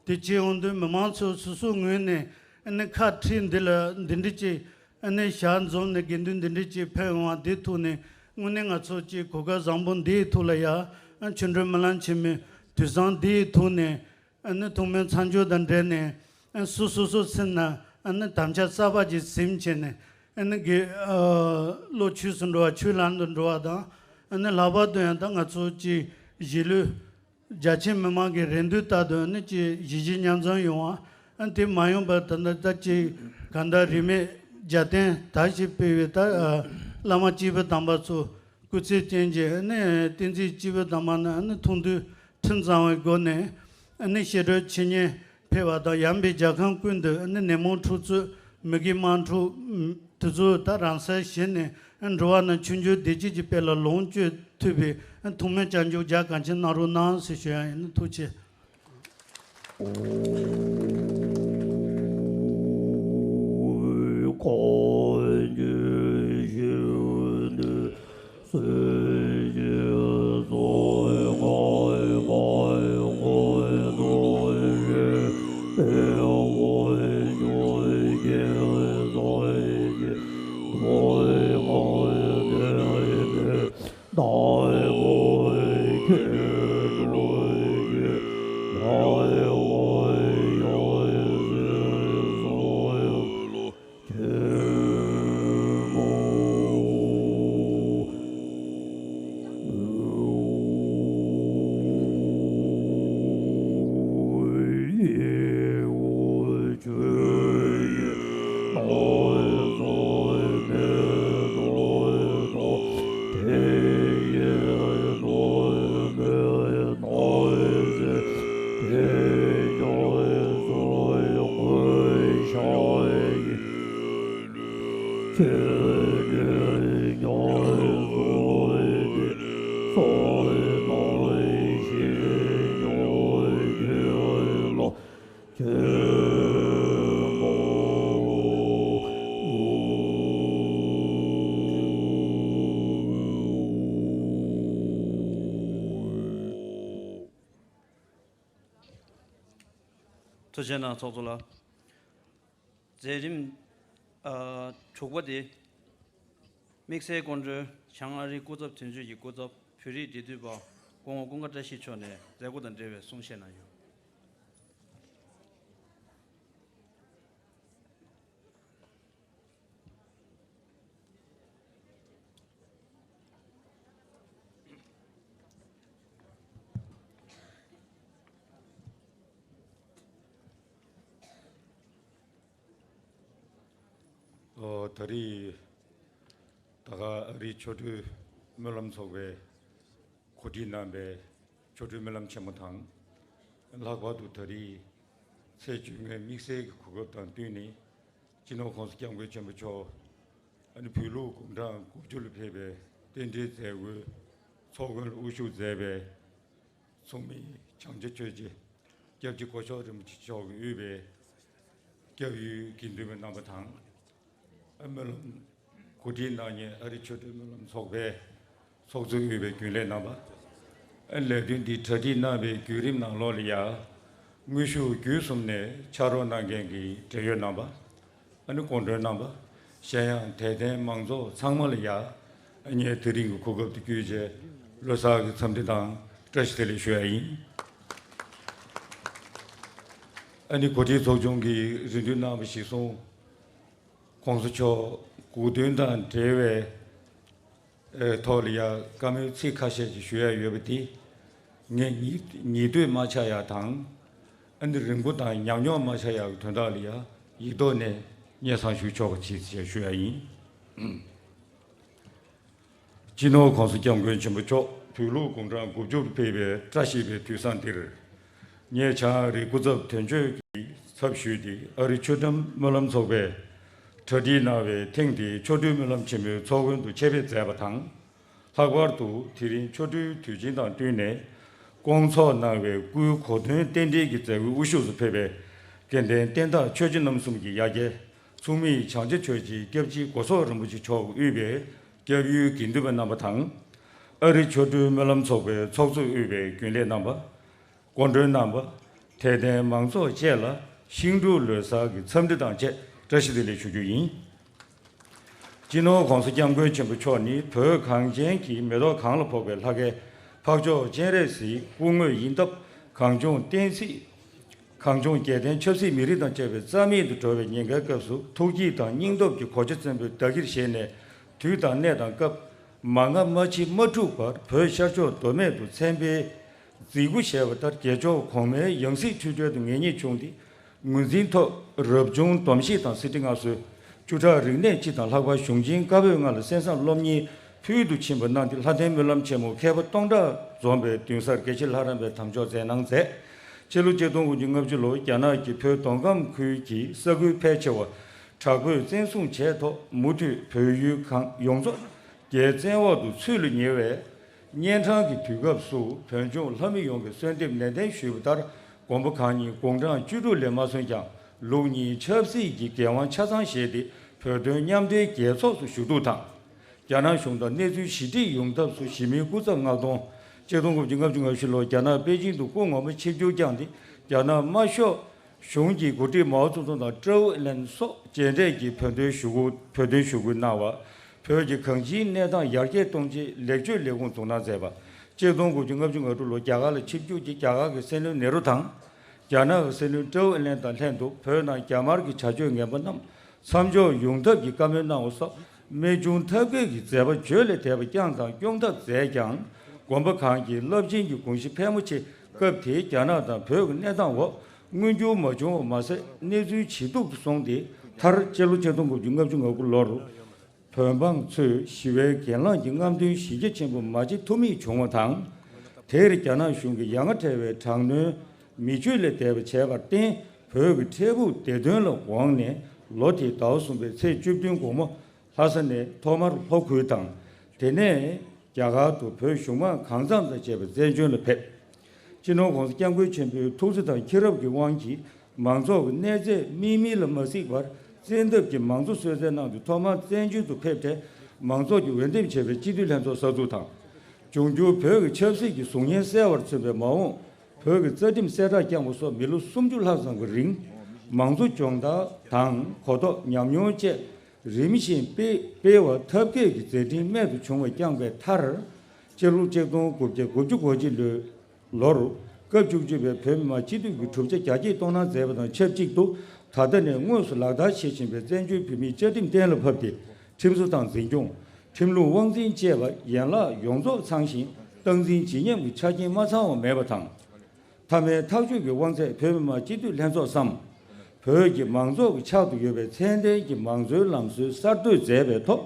དེ་བྱས་ཡོང་དུས་མི་མང་ཚོ་སོ་སོའི་ངོས་ནས་ཨ་ནི་ཁ་བྲལ་འདི་ལ་འདི་འདྲ་ཅིག་ཨ་ནི་ཞལ་འཛོམས་ནས་དགེ་འདུན་འདི་འདྲ་ཅིག་ཕེབས་ཡོང་བ་འདིའི་ཐོག་ནས་དངོས་གནས་ང་ཚོ་ཅིག་གོ་སྐབས་བཟང་པོ་འདིའི་ཐོག་ལ་ཡ། ཨ་ཆོ་འཕྲུལ་སྨོན་ལམ་ཆེན་མོའི་དུས་བཟང་འདིའི་ཐོག་ནས། ཨ་ནི་ཐུགས་སྨོན་མཚམས་འཇོག་དང་འབྲེལ་ནས། ཨ་སོ་སོ་སོ་སེམས་ན་ཨ་ནི་དམ་བཅའ་གསར་པ་ཅིག་ཟིན་བྱས་ནས། ཨ་ནི་དགེ་ཨ་བློ་ཆོས་སུ་འགྲོ་བ་ཆོས་ལམ་དུ་འགྲོ་བ་དང་ ཨ་ནི་ལྷག་པར་དུ་ཡང་ད་ང་ཚོ་ཅིག་གཞིས་ལུས་རྒྱ་ཆེ་མི་མང་གི་རེ་འདུན་ལྟར་དུ་ཨ་ནི་ཅིག་གཞིས་བྱེས་མཉམ་འཛོམས་ཡོང་བ། ཨ་ནི་དེ་མ་ཡོང་པར་ད་ལྟ་ད་ཅིག་གང་ལྟར་རིས་མེད་རྒྱལ་བསྟན་དར་ཞིང་སྤེལ་བའི་ད་ཨ་བླ་མ་སྐྱེས་བུ་དམ་པ་ཚོ་སྐུ་ཚེ་བརྟན་ཅིང་ཨ་ནི་བསྟན་འཛིན་སྐྱེས་བུ་དམ་པ་རྣམས་ཨ་ནི་ཐུགས་འདུན་ཁྲིམས་གཙང་བའི་སྒོ་ནས་ཨ་ནི་ཤེས་རབ་འཆད་ཉན་ཕེབས་པ་དང་། ཡངས་པའི་རྒྱལ་ཁམས་ཀུན་ཏུ་ཨ་ནི་ནད་མུག་འཁྲུག་རྩོད་མུ་གེ་དམག་འཁྲུག་དེ་ཚོ་ད་རང་སར་ཞི་ནས་འགྲོ་བ་རྣམས་ཆོས་འབྱོར་བདེ་སྐྱིད་ཀྱི་དཔལ་ལ་ལོངས་སྤྱོད་ཐུབ་པའི་ཐུགས་སྨོན་སྐྱབས་འཇུག་རྒྱ་གང་ཆེ་གནང་རོགས་གནང་ཟེར་ཞུ་ཡ་ཡིན། ཐུགས་རྗེ་ཆེ། ཐུགས་རྗེ་གནང་ཚོགས་གཙོ་ལགས། མཛད་རིམ་ཨ་དྲུག་པ་དེ། དམིགས་བསལ་སྐུ་མགྲོན་བྱང་ཨ་རིའི་སྐུ་ཚབ་དོན་གཅོད་ཀྱི་སྐུ་ཚབ་བོད་རིགས་འབྲེལ་མཐུད་པ་སྐུ་ངོ་ཀུན་དགའ་བཀྲ་ཤིས་མཆོག་ནས་མཛད་སྒོ་དང་འབྲེལ་བའི་གསུང་བཤད་གནང་ཡོད། ཨོ། ད་རེས་ད་ག་ཨ་རིའི་ཆོ་འཕྲུལ་སྨོན་ལམ་ཚོགས་པའི་གོ་སྒྲིག་གནང་བའི་ཆོ་འཕྲུལ་སྨོན་ལམ་ཆེན་མོ་དང་། ལྷག་པར་དུ་ད་རེས་ཚེས་བཅོ་ལྔའི་དམིགས་བསལ་གྱི་གོ་སྐབས་དང་བསྟུན་ནས། སྤྱི་ནོར་༸གོང་ས་༸སྐྱབས་མགོན་ཆེན་པོ་མཆོག་ཨ་ནི་བོད་ལུགས་དགུང་གྲངས་དགུ་བཅུ་ལ་ཕེབས་པའི་རྟེན་འབྲེལ་མཛད་སྒོའི་ཚོགས་མགོན་ལ་དབུ་བཞུགས་མཛད་པའི་མཚུངས་མེད་བྱང་ཆུབ་ཆོས་རྗེ་སྐྱབས་རྗེ་སྐུ་ཞབས་རིན་པོ་ཆེ་མཆོག་གིས་དབུས་པའི་སྐྱབས་ཡུལ་དགེ་འདུན་པ་རྣམ་པ་དང་། ཨ་སྨོན་ལམ་གོ་སྒྲིག་གནང་མཁན་ཨ་རི་ཆོས་འཕྲུལ་སྨོན་ལམ་ཚོགས་པའི་ཚོགས་གཙོས་དབུས་པའི་རྒྱུན་ལས་རྣམ་པ། ཨ་ལས་དོན་འདི་གྲ་སྒྲིག་གནང་བའི་བརྒྱུད་རིམ་ནང་ལོགས་ལ་ཡ། དངོས་ཤུགས་བརྒྱུད་གསུམ་ནས་ཕྱག་རོགས་གནང་མཁན་གྱི་འབྲེལ་ཡོད་རྣམ་པ། ཨ་ནི་སྐུ་མགྲོན་རྣམ་པ། གཞན་ཡང་དད་ལྡན་མང་ཚོགས་ཚང་མ་ལ་ཡ། ཨ་ངས་དེ་རིང་གི་གོ་སྐབས་འདི་བརྒྱུད་བྱས་ལོ་གསར་གྱི་འཚམས་འདྲི་དང་བཀྲ་ཤིས་བདེ་ལེགས་ཞུ་ཡ་ཡིན། ཨ་ནི་གོ་སྒྲིག་ཚོགས་ཆུང་གིས་རེ་འདུན་གནང་བ་གཞིར་བཟུང་། ༸གོང་ས་མཆོག་སྐུ་མདུན་དང་འབྲེལ་བའི་ཨེ་ཐོག་ལ་ཡ་བཀའ་མོལ་ཚིག་ཁ་ཤས་ཅིག་ཞུ་ཡ་ཡོད་པ་དེ། ངས་ཉིད་ཉིད་ཐོས་མ་ཆགས་ཡ་དང་། ཨ་ནི་རིང་པོ་དང་ཉམས་མྱོང་མ་ཆགས་ཡ་གི་དོན་དག་ལ་ཡ་ཡིག་ཐོག་ནས་སྙན་སེང་ཞུ་ཆོག་པ་ཅིག་ཞེས་ཞུ་ཡ་ཡིན། སྤྱི་ནོར་༸གོང་ས་༸སྐྱབས་མགོན་ཆེན་པོ་མཆོག་བོད་ལུགས་དགུང་གྲངས་དགུ་བཅུར་ཕེབས་པའི་བཀྲ་ཤིས་པའི་དུས་བཟང་འདིར། ངས་བྱང་ཨ་རིའི་སྐུ་ཚབ་དོན་གཅོད་ཀྱི་ཚབ་ཞུས་ཏེ་ཨ་རི་ཆོས་ཁྲིམས་སྨོན་ལམ་ཚོགས་པས་གྲ་སྒྲིག་གནང་བའི་ཐེངས་འདིའི་ཆོ་འཕྲུལ་སྨོན་ལམ་ཆེན་མོའི་ཚོགས་མགོན་དུ་ཆེད་ཕེབས་མཛད་པ་དང་། ལྷག་པར་དུ་དེ་རིང་ཆོ་འཕྲུལ་དུས་ཆེན་དང་བསྟུན་ནས་སྐོང་ཚོགས་གནང་བའི་སྐུའི་གོ་སྟོན་རྟེན་འབྲེལ་གྱི་མཛད་སྒོའི་དབུ་བཞུགས་སུ་ཕེབས་པའི་དགེ་ལྡན་བསྟན་བདག་ཆོས་རྗེ་རྣམ་གསུམ་གྱི་ཡ་གྱལ་མཚུངས་མེད་བྱང་ཆུབ་ཆོས་རྗེ་སྐྱབས་རྗེ་སྒོ་སོག་རིན་པོ་ཆེ་མཆོག་དབུས་པའི་སྐྱབས་ཡུལ་དགེ་འདུན་པ་རྣམ་པ་དང་། ཨ་རི་ཆོ་འཕྲུལ་སྨོན་ལམ་ཚོགས་པའི་ཚོགས་གཙོས་དབུས་པའི་རྒྱུན་ལས་རྣམ་པ། སྐུ་མགྲོན་རྣམ་པ། དད་ལྡན་མང་ཚོགས་བཅས་ལ་ཤིང་འབྲུག་ལོ་གསར་གྱི་འཚམས་འདྲི་དང་བཅས་བཀྲ་ཤིས་བདེ་ལེགས་ཞུ་རྒྱུ་ཡིན། སྤྱི་ནོར་༸གོང་ས་༸སྐྱབས་མགོན་ཆེན་པོ་མཆོག་ནི་བོད་གངས་ཅན་གྱི་མེ་ཏོག་གང་ལ་ཕོག་པའི་ལྷ་སྐལ་འཕགས་མཆོག་སྤྱན་རས་གཟིགས་སྐུ་དངོས་ཡིན་སྟབས། གངས་ལྗོངས་བསྟན་སྲིད། གངས་ལྗོངས་རྒྱལ་བསྟན་ཆབ་སྲིད་མི་རིགས་དང་བཅས་པའི་རྩ་མེད་དུ་འགྲོ་བའི་ཉེན་ཁའི་སྐབས་སུ་ཐུགས་བསྐྱེད་དང་སྙིང་སྟོབས་ཀྱི་གོ་ཆ་བཙན་པོས་བདག་གིར་བཞེས་ནས། དུས་དང་གནས་དང་སྐབས། མ་སྔ་མ་ཕྱི་མ་འཁྲུག་པར་བོད་ཤར་ཕྱོགས་མདོ་སྨད་དུ་མཚན་དཔེའི་མཛད་སྒོ་བཞེས་པ་ལྟར་རྒྱལ་མཆོག་གོང་མའི་ཡང་སྲིད་འཕྲུལ་བསྟར་དུ་ངེས་རྙེད་བྱུང་སྟེ། ངོས་འཛིན་ཐོག་རབ་བྱུང་སྡོམ་བཞེས་དང་གསེར་ཁྲི་མངའ་གསོལ། བཅུ་ཕྲག་རིག་གནས་སྤྱི་དང་ལྷག་པར་གཞུང་ཆེན་བཀའ་པོད་ལྔ་ལ་གསན་བསམ་སློབ་གཉེར་ཕུལ་དུ་ཕྱིན་པ་གནང་སྟེ། ལྷ་ལྡན་སྨོན་ལམ་ཆེན་མོ་མཁས་པ་སྟོང་ཕྲག་འཛོམས་པའི་མདུན་སར་དགེ་བཤེས་ལྷ་རམས་པའི་དམ་འཇོག་མཛད་གནང་མཛད། ཕྱི་ལོ་ཆིག་སྟོང་དགུ་བརྒྱ་ལྔ་བཅུ་ལོར་རྒྱ་ནག་གི་བོད་མདོ་ཁམས་ཁུལ་གྱི་ས་ཁུལ་ཕལ་ཆེ་བ་དྲག་པོས་བཙན་བཟུང་བྱས་ཐོག་མུ་མཐུད་བོད་ཡུལ་གང་ཡོངས་རྫོགས་རྒྱའི་བཙན་འོག་ཏུ་ཚུད་ལ་ཉེ་བའི་གཉན་འཕྲང་གི་དུས་སྐབས་སུ། བོད་ལྗོངས་ལྷ་མི་ཡོངས་ཀྱིས་གསོལ་འདེབས་ནན་ཏན་ཞུས་པ་ལྟར། མགོན་པོ་གང་ཉིད་དགུང་གྲངས་བཅུ་དྲུག་ལས་མ་སོན་ཀྱང་། ལུགས་གཉིས་ཆབ་སྲིད་ཀྱི་འགན་དབང་ཆ་ཚང་བཞེས་ཏེ། བོད་དོན་མཉམ་འབྲེལ་རྒྱལ་ཚོགས་སུ་ཞུགས་གཏུག་དང་། རྒྱ་ནག་གཞུང་དང་གནས་ཚུལ་ཞི་འགྲིག་ཡོང་ཐབས་སུ་གཞིས་མིའི་སྐུ་ཚབ་མངགས་གཏོང་། ཆིག་སྟོང་དགུ་བརྒྱ་ལྔ་བཅུ་ང་བཞི་ལོར་རྒྱ་ནག་པེ་ཅིང་དུ་སྐུ་ངོ་མ་ཆིབས་བསྒྱུར་བསྐྱངས་ཏེ། རྒྱ་ནག་དམར་ཤོག་གཞུང་གི་འགོ་ཁྲིད་མའོ་ཙེ་ཏུང་དང་ཀྲོའུ་ཨེན་ལན་སོགས་མཇལ་འཕྲད་ཀྱིས་བོད་དོན་ཞུ་སྐུལ་བོད་དོན་ཞུ་སྐུལ་གནང་བ། བོད་ཀྱི་གང་ཅིའི་གནས་སྟངས་ཡར་རྒྱས་གཏོང་ཆེད་ལེགས་བཅོས་ལས་ཁུངས་འཛུགས་གནང་མཛད་པ། ཆིག་སྟོང་དགུ་བརྒྱ་ལྔ་བཅུ་ང་དྲུག་ལོར་རྒྱ་གར་ལ་ཆིབས་བསྒྱུར་གྱིས་རྒྱ་གར་གྱི་སྲིད་བློན་ནེ་རུ་དང་། རྒྱ་ནག་གི་སྲིད་བློན་ཀྲོའུ་ཨེན་ལན་དང་ལྷན་དུ་བོད་ནང་རྒྱ་དམར་གྱི་བྱ་སྤྱོད་ངན་པ་རྣམས་མཚམས་འཇོག་ཡོང་ཐབས་ཀྱི་བཀའ་མོལ་གནང་བ་སོགས། རྨད་བྱུང་ཐབས་མཁས་ཀྱི་མཛད་པ་བརྗོད་ལས་འདས་པ་བསྐྱངས་དང་སྐྱོང་ཐབས་མཛད་ཀྱང་། མགོན་པོ་གང་གི་རླབས་ཆེན་གྱི་དགོངས་གཞི་ཕལ་མོ་ཆེ་སྐབས་དེའི་རྒྱ་ནག་དང་བོད་ཀྱི་གནས་སྟངས་འོག་མངོན་འགྱུར་མ་བྱུང་བ་མ་ཟད། གནས་ཚུལ་ཇེ་སྡུག་ཏུ་སོང་སྟེ། མཐར་སྤྱི་ལོ་ཆིག་སྟོང་དགུ་བརྒྱ་ལྔ་བཅུ་ང་དགུ་ལོར་བོད་འབངས་ཚོས་ཞི་བའི་གྱེན་ལངས་ཀྱི་རྔམ་སྟོན་གཞི་རྒྱ་ཆེན་པོ་མ་བྱེད་ཐུབ་མེད་བྱུང་བ་དང་། དེར་རྒྱ་ནག་གཞུང་གིས་ཡ་ང་བྲལ་བའི་དྲག་གནོན་མི་སྤྱོད་ལས་འདས་པ་བྱས་པར་བརྟེན། བོད་ཀྱི་འཕྲལ་ཕུགས་བདེ་དོན་ལ་དགོངས་ནས། ལོ་དེའི་ཟླ་བ་གསུམ་པའི་ཚེས་བཅུ་བདུན་དགོང་མོ། ལྷ་ས་ནས་ཐོག་མར་ལྷོ་ཁུལ་དང་། དེ་ནས་རྒྱ་གར་དུ་བོད་གཞུང་མང་གང་འཚམ་དང་བཅས་པ་བཙན་བྱོལ་ལ་ཕེབས། སྤྱི་ནོར་༸གོང་ས་༸སྐྱབས་མགོན་ཆེན་པོའི་ཐུགས་བརྩེ་དང་མཁྱེན་རབ་ཀྱི་དབང་གིས། མང་ཚོགས་ཀྱི་གནས་ཚད་དམིགས་མིན་ལ་མ་གཟིགས་པར། བཙན་ཐབས་ཀྱིས་མང་གཙོ་གསོལ་སྩལ་གནང་སྟེ། ཐོག་མར་བཙན་བྱོལ་དུ་ཕེབས་འཕྲལ་མང་ཚོགས་ཀྱིས་འོས་འདེམས་བྱས་པའི་སྤྱི་འཐུས་ལྷན་ཚོགས་གསར་འཛུགས་དང་། འབྱུང་འགྱུར་བོད་ཀྱི་ཆབ་སྲིད་ཀྱི་གཟུགས་བརྙན་གསལ་བར་མཚོན་པའི་མ་འོངས་བོད་ཀྱི་རྩ་ཁྲིམས་གསལ་བསྒྲགས་བསྐྱངས་པ་སོགས། མི་ལོ་སུམ་ཅུ་ལྷག་ཙམ་གྱི་རིང་། མང་གཙོ་སྦྱོང་བརྡར་དང་གོ་རྟོགས་ཉམས་མྱོང་བཅས་རིམ་བཞིན་སྤེལ་སྤེལ་བ་ཐབས་མཁས་ཀྱི་མཛད་འཕྲིན་རྨད་དུ་བྱུང་བ་བསྐྱངས་པའི་མཐར། སྤྱི་ལོ་ཆིག་སྟོང་དགུ་བརྒྱ་དགུ་བཅུ་གོ་གཅིག་ལོའི་ལོར། སྐབས་བཅུ་གཅིག་པའི་བོད་མི་མང་སྤྱི་འཐུས་ཀྱི་གྲུབ་ཆ་རྒྱ་སྐྱེད་གཏོང་གནང་མཛད་པ་དང་ཆབས་ཅིག་ཏུ། ད་ལྟ་ནས་དངོས་སུ་ལག་བསྟར་བྱེད་བཞིན་པའི་བཙན་བྱོལ་བོད་མིའི་བཅའ་ཁྲིམས་གཏན་ལ་ཕབ་སྟེ། ཁྲིམས་བཟོ་དང་འཛིན་སྐྱོང་། ཁྲིམས་ལུགས་དབང་འཛིན་བཅས་པ་ཡན་ལག་ཡོངས་རྫོགས་ཚང་ཞིང་། སྟངས་འཛིན་བརྗིད་ཉམས་ཀྱི་ཆ་རྐྱེན་མ་ཚང་བ་མེད་པ་དང་། མཐའ་མའི་ཐག་གཅོད་ཀྱི་དབང་ཚད་བོད་མི་མང་སྤྱི་འཐུས་ལྷན་ཚོགས་སམ། བོད་ཀྱི་མང་ཚོགས་ཀྱི་ཕྱག་ཏུ་ཡོད་པའི་ཚད་ལྡན་གྱི་མང་གཙོའི་ལམ་སྲོལ་གསར་གཏོད་མཛད་པའི་ཐོག་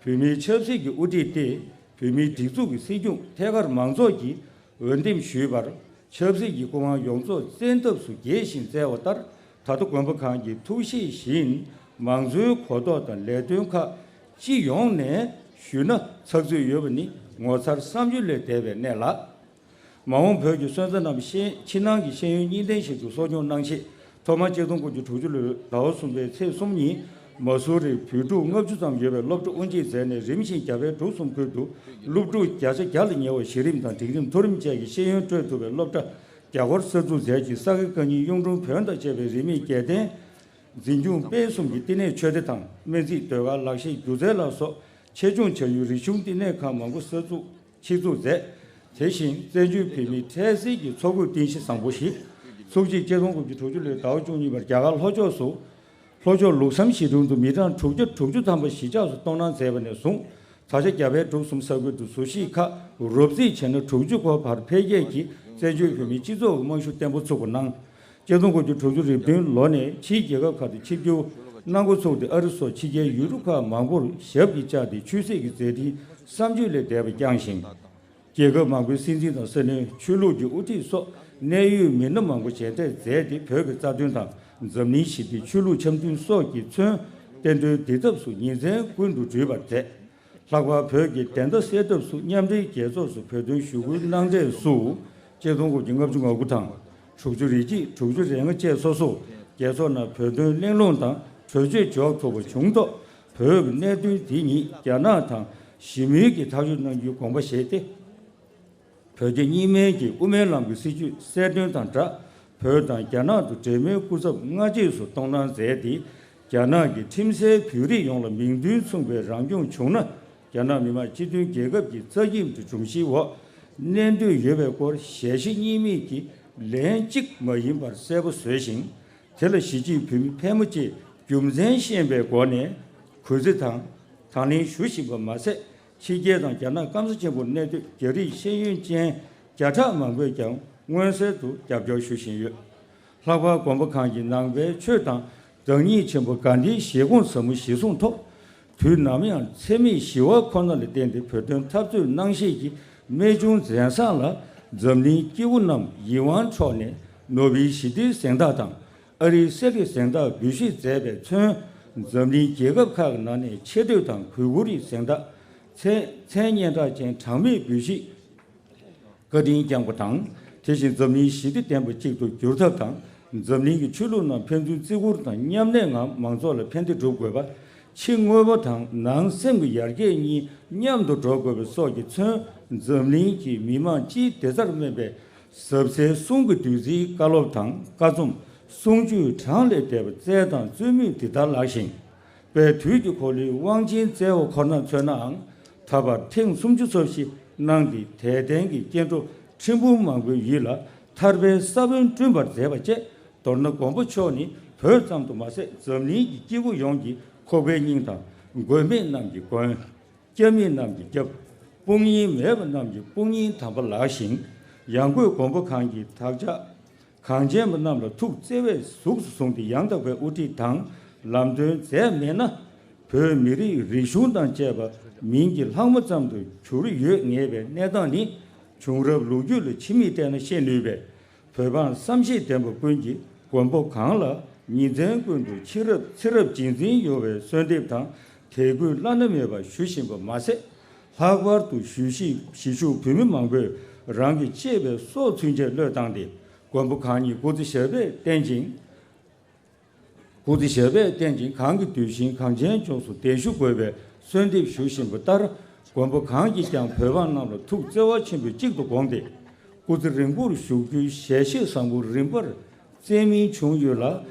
བོད་མིའི་ཆབ་སྲིད་ཀྱི་དབུ་ཁྲིད་དེ། བོད་མིའི་སྒྲིག་འཛུགས་ཀྱི་སྲིད་སྐྱོང་ཐད་ཀར་མང་ཚོགས་ཀྱིས་འོས་འདེམས་ཞུས་པར། ཆབ་སྲིད་ཀྱི་སྐུ་དབང་ཡོངས་རྫོགས་བཙན་ཐབས་སུ་རྒྱས་ཤིང་བསྩལ་བ་ལྟར། ད་ལྟ་མགོན་པོ་གང་གི་ཐུགས་བཞེད་བཞིན་མང་གཙོའི་གོ་རྟོགས་དང་ལས་དོན་ཁག་སྤྱི་ཡོངས་ནས་ཞུས་ན་ཚགས་ཚུད་ཡོད་པ་ནི་ངོ་མཚར་བསམ་བརྗོད་ལས་འདས་པའི་གནས་ལགས། མ་འོངས་བོད་ཀྱི་སོན་རྩ་རྣམས་ཤེས་ཕྱི་ནང་གི་ཤེས་ཡོན་གཉིས་ལྡན་ཞིག་ཏུ་གསོ་སྐྱོང་གནང་ཆེད། ཐོག་མར་ཆིག་སྟོང་དགུ་བརྒྱ་དྲུག་ཅུ་ལོའི་ཟླ་བ་གསུམ་པའི་ཚེས་གསུམ་ཉིན། མ་སུ་རིར་བོད་ཕྲུག་ལྔ་བཅུ་ཙམ་ཡོད་པའི་སློབ་གྲྭ་དབུ་འབྱེད་མཛད་ནས། རིམ་བཞིན་རྒྱ་བལ་འབྲུག་གསུམ་ཁུལ་དུ་སློབ་ཕྲུག་བརྒྱ་ཆ་བརྒྱ་ལ་ཉེ་བ་གཞི་རིམ་དང་འབྲིང་རིམ་མཐོ་རིམ་བཅས་ཀྱི་ཤེས་ཡོན་སྤྲོད་ཐུབ་པའི་སློབ་གྲྭ་བརྒྱ་སྐོར་གསར་འཛུགས་མཛད་ཅིང་། ས་དགེ་བཀའ་རྙིང་གཡུང་དྲུང་བོན་དང་བཅས་པའི་རིས་མེད་རྒྱལ་བསྟན། འཛིན་སྐྱོང་སྤེལ་གསུམ་གྱི་བསྟི་གནས་ཆོས་སྡེ་དང་། སྨན་རྩིས་ཟློས་གར་ལག་ཤེས་སྒྱུ་རྩལ་ལ་སོགས་ཆེད་སྦྱོང་བྱ་ཡུལ་རིག་གཞུང་བསྟི་གནས་ཁང་མང་པོ་གསར་འཛུགས་ཆེད་འཛུགས་མཛད། དེ་བཞིན་བཙན་བྱོལ་བོད་མིའི་འཕྲལ་སེལ་གྱི་འཚོ་གོས་རྟེན་གཞི་བཟང་པོ་ཞིག་ཚུགས་ཆེད། ཆིག་སྟོང་དགུ་བརྒྱ་དྲུག་ཅུ་ལོའི་ཟླ་བ་བཅུ་གཉིས་པར་རྒྱ་གར་ལྷོ་ཕྱོགས་སུ། ལྷོ་ཕྱོགས་ལུགས་བསམ་གཞིས་གྲོང་དུ་མི་གྲངས་དྲུག་བརྒྱ་དྲུག་ཅུ་ཐམ་པ་གཞིས་ཆགས་སུ་གཏོང་གནང་མཛད་པ་ནས་བཟུང་། ད་ཆ་རྒྱ་བལ་འབྲུག་གསུམ་ས་ཁུལ་དུ་བཟོ་གཞིས་ཁག་རོབ་རྩིས་བྱས་ན་དྲུག་ཅུ་སྐོར་བར་འཕེལ་རྒྱས་ཀྱིས་བཙན་བྱོལ་བོད་མིའི་སྤྱི་ཚོགས་ཀྱི་རྨང་གཞི་བརྟན་པོ་ཚུགས་པ་གནང་། ཆིག་སྟོང་དགུ་བརྒྱ་དྲུག་ཅུ་རེ་བདུན་ལོ་ནས་ཕྱིའི་རྒྱལ་ཁབ་ཁག་ཏུ་ཆིབས་བསྒྱུར་གནང་འགོ་ཚུགས་ཏེ། ཨ་རི་སོགས་ཕྱི་རྒྱལ་ཡུལ་གྲུ་ཁག་མང་པོར་ཞབས་ཀྱིས་བཅགས་ཏེ། ཆོས་སྲིད་ཀྱི་མཛད་འཕྲིན་བསམ་བརྗོད་ལས་འདས་པ་བསྐྱངས་ཤིང་། རྒྱལ་ཁབ་མང་པོའི་སྲིད་འཛིན་དང་། ས་གནས་ཆོས་ལུགས་ཀྱི་དབུ་ཁྲིད་སོགས་གནད་ཡོད་མི་སྣ་མང་པོ་མཇལ་འཕྲད་མཛད་དེ། བོད་ཀྱི་རྩ་དོན་དང་། འཛམ་གླིང་ཞི་བདེ། ཆོས་ལུགས་འཆམ་མཐུན་སོགས་ཀྱིས་མཚོན་བསྟན་དོན་འདི་ཐབས་སུ་ཉིན་མཚན་ཀུན་ཏུ་བསྒྲུབས་པར་མཛད། ལྷག་པར་བོད་ཀྱི་བདེན་མཐའ་གསལ་ཐབས་སུ་མཉམ་འབྲེལ་རྒྱལ་ཚོགས་སུ་བོད་དོན་ཞུ་སྐུལ་གནང་འབྲས་སུ། ཆིག་སྟོང་དགུ་བརྒྱ་ལྔ་བཅུ་ང་དགུ་དང་། དྲུག་ཅུ་རེ་གཅིག་དྲུག་ཅུ་རེ་ལྔ་བཅས་སོ་སོར་རྒྱལ་ཚོགས་ནང་བོད་དོན་གླེང་སློང་དང་གྲོས་ཆོད་འཇོག་ཐུབ་པ་བྱུང་ཐོག་བོད་ཀྱི་གནད་དོན་འདི་ཉིད་རྒྱ་ནག་དང་ཞི་མོལ་གྱིས་ཐག་གཅོད་གནང་རྒྱུའི་དགོངས་པ་བཞེས་ཏེ། བོད་རྒྱ་གཉིས་སྨན་གྱི་དབུ་མའི་ལམ་གྱི་སྲིད་བྱུས་གསལ་སྟོན་དང་སྦྲགས། བོད་དང་རྒྱ་ནག་ཏུ་འབྲེལ་མོལ་སྐུ་ཚབ་སྔ་རྗེས་སུ་གཏོང་གནང་མཛད་དེ། རྒྱ་ནག་གི་ཁྲིམས་སའི་བོད་རིགས་ཡོངས་ལ་མིང་དོན་མཚུངས་པའི་རང་སྐྱོང་བྱུང་ན། རྒྱ་ནག་མི་དམངས་སྤྱི་མཐུན་རྒྱལ་ཁབ་ཀྱི་རྩ་ཁྲིམས་ཀྱི་སྒྲོམ་གཞིའི་འོག་གནས་འདོད་ཡོད་པའི་སྐོར་ཞལ་བཞེས་གཉིས་མེད་ཀྱིས་ལན་གཅིག་མ་ཡིན་པར་གསལ་པོ་བཟོས་ཤིང་། དེ་ལ་གཞིས་བྱེས་བོད་མི་ཕལ་མོ་ཆེས་རྒྱུ་མཚན་ཤེས་པའི་སྒོ་ནས་གུས་བརྩི་དང་དང་ལེན་ཞུ་བཞིན་པ་མ་ཟད། ཕྱི་རྒྱལ་དང་རྒྱ་ནག་སྐམ་ས་ཆེན་པོར་གནས་སྡོད་རྒྱ་རིགས་ཤེས་ཡོན་ཅན་བརྒྱ་ཕྲག་མང་པོས་ཀྱང་མངོན་གསལ་དུ་རྒྱབ་སྐྱོར་ཞུ་བཞིན་ཡོད། ལྷག་པར་མགོན་པོ་གང་གིས་ནང་པའི་ཆོས་དང་བདག་ཉིད་ཆེན་པོ་གྷན་དྷིའི་བཞེད་དགོངས་ཟབ་མོ་གཞིར་བཟུང་ཐོག་དུས་ནམ་ཡང་འཚེ་མེད་ཞི་བ་ཁོ་ན་ལ་བརྟེན་ཏེ་བོད་དོན་འཐབ་རྩོད་གནང་ཤེས་ཀྱི་རྨད་བྱུང་མཛད་བཟང་ལ་འཛམ་གླིང་སྐྱེ་བོ་རྣམས་ཡིད་དབང་འཕྲོག་ནས་ནོ་བེལ་ཞི་བདེའི་གཟེངས་རྟགས་དང་ཨ་རིའི་གསེར་གྱི་གཟེངས་རྟགས་འབུལ་བཞེས་མཛད་པས་མཚོན། འཛམ་གླིང་རྒྱལ་ཁབ་ཁག་གི་ནང་ནས་ཆེ་བསྟོད་དང་གུས་བཀུར་གྱི་གཟེངས་རྟགས་མཚན་མཚན་སྙན་གྲགས་ཅན་གྲངས་མེད་འབུལ་བཞེས། བཀའ་དྲིན་བསྐྱངས་པ་དང་། དེ་བཞིན་འཛམ་གླིང་ཞི་བདེ་ལྡན་པ་ཅིག་ཏུ་འགྱུར་ཐབས་དང་། འཛམ་གླིང་གི་ཆོས་ལུགས་རྣམས་ཕན་ཚུན་བརྩི་བཀུར་དང་མཉམ་གནས་ངང་མང་ཚོགས་ལ་ཕན་བདེ་སྒྲུབ་དགོས་པ། ཕྱི་དངོས་པོ་དང་ནང་སེམས་ཀྱི་ཡར་རྒྱས་གཉིས་མཉམ་དུ་འགྲོ་དགོས་པ་སོགས་ཀྱིས་མཚོན། འཛམ་གླིང་གི་མི་དམངས་སྤྱིའི་བདེ་རྩར་སྨན་པའི་ཟབ་གསལ་གསུང་གི་བདུད་རྩིའི་བཀའ་སློབ་དང་བཀའ་རྩོམ་གསུང་ཆོས་གྲངས་ལས་འདས་པ་སྩལ་དང་སྩོལ་མུས་འདི་ལྟར་ལགས་ཤིང་། པའི་དུས་ཀྱི་འཁོར་ལོའི་དབང་ཆེན་བསྩལ་བ་ཁོ་ནར་མཚོན་ནའང་། ད་བར་ཐེངས་སུམ་ཅུ་སོ་བཞི་གནང་སྟེ་དད་ལྡན་གྱི་སྐྱེ་འགྲོ་ཁྲི་འབུམ་མང་པོའི་ཡིད་ལ་ཐར་པའི་ས་བོན་བསྐྲུན་པར་མཛད་པ་བཅས། མདོར་ན་མགོན་པོ་མཆོག་ནི་བོད་ཙམ་དུ་མ་ཟད་འཛམ་གླིང་གི་སྐྱེ་བོ་ཡོངས་ཀྱི་ཁོག་པའི་སྙིང་དང་། མགོན་མེད་རྣམས་ཀྱི་མགོན། སྐྱབས་མེད་རྣམས་ཀྱི་སྐྱབས། དཔུང་གཉེན་མེད་པ་རྣམས་ཀྱི་དཔུང་གཉེན་དམ་པ་ལགས་ཤིང་། ཡང་སྒོས་མགོན་པོ་གང་གིས་བདག་ཅག་གངས་ཅན་པ་རྣམས་ལ་ཐུགས་བརྩེ་བས་གཟུགས་སུ་བཟུང་སྟེ་ཡང་དག་པའི་དབུ་ཁྲིད་དང་ལམ་སྟོན་མཛད་མེད་ན། བོད་མི་རིགས་རིག་གཞུང་དང་བཅས་པ་མིང་གི་ལྷག་མ་ཙམ་དུ་གྱུར་ཡོད་ངེས་པའི་གནས་སྟངས་ནི། བྱུང་རབས་ལོ་རྒྱུས་ལ་ཕྱི་མིག་བལྟས་ན་ཤེས་ནུས་པས། བོད་འབངས་བསམ་ཤེས་ལྡན་པ་ཀུན་གྱིས་མགོན་པོ་གང་ལ་ཉིན་མཚན་ཀུན་ཏུ་ཕྱི་རབས་ཚེ་རབས་རྗེས་འཛིན་ཡོང་བའི་གསོལ་འདེབས་དང་དད་གུས་བླ་ན་མེད་པ་ཞུ་བཞིན་པ་མ་ཟད། ལྷག་པར་དུ་གཞིས་བྱེས་གཞིས་བཞུགས་བོད་མི་མང་པོས་རང་གི་གཅེས་པའི་སྲོག་ཚུན་ཆད་བློས་བཏང་སྟེ་མགོན་པོ་གང་ཉིད་སྐུ་ཚེ་ཞབས་པད་བརྟན་ཅིང་། སྐུ་ཚེ་ཞབས་པད་བརྟན་ཅིང་གང་གི་གདུལ་ཞིང་གངས་ཅན་ལྗོངས་སུ་གདན་ཞུ་དགོས་པའི་གསོལ་འདེབས་ཞུ་བཞིན་པ་ལྟར། མགོན་པོ་གང་གིས་ཀྱང་བོད་འབངས་རྣམས་ལ་ཐུགས་བརྩེ་བ་ཆེན་པོས་གཅིག་ཏུ་དགོངས་ཏེ། སྐུ་ཚེ་རིང་པོར་བཞུགས་རྒྱུའི་ཞལ་བཞེས་བཟང་པོ་རིམ་པར་སྩལ་མིན་བྱུང་ཡོད་ལ།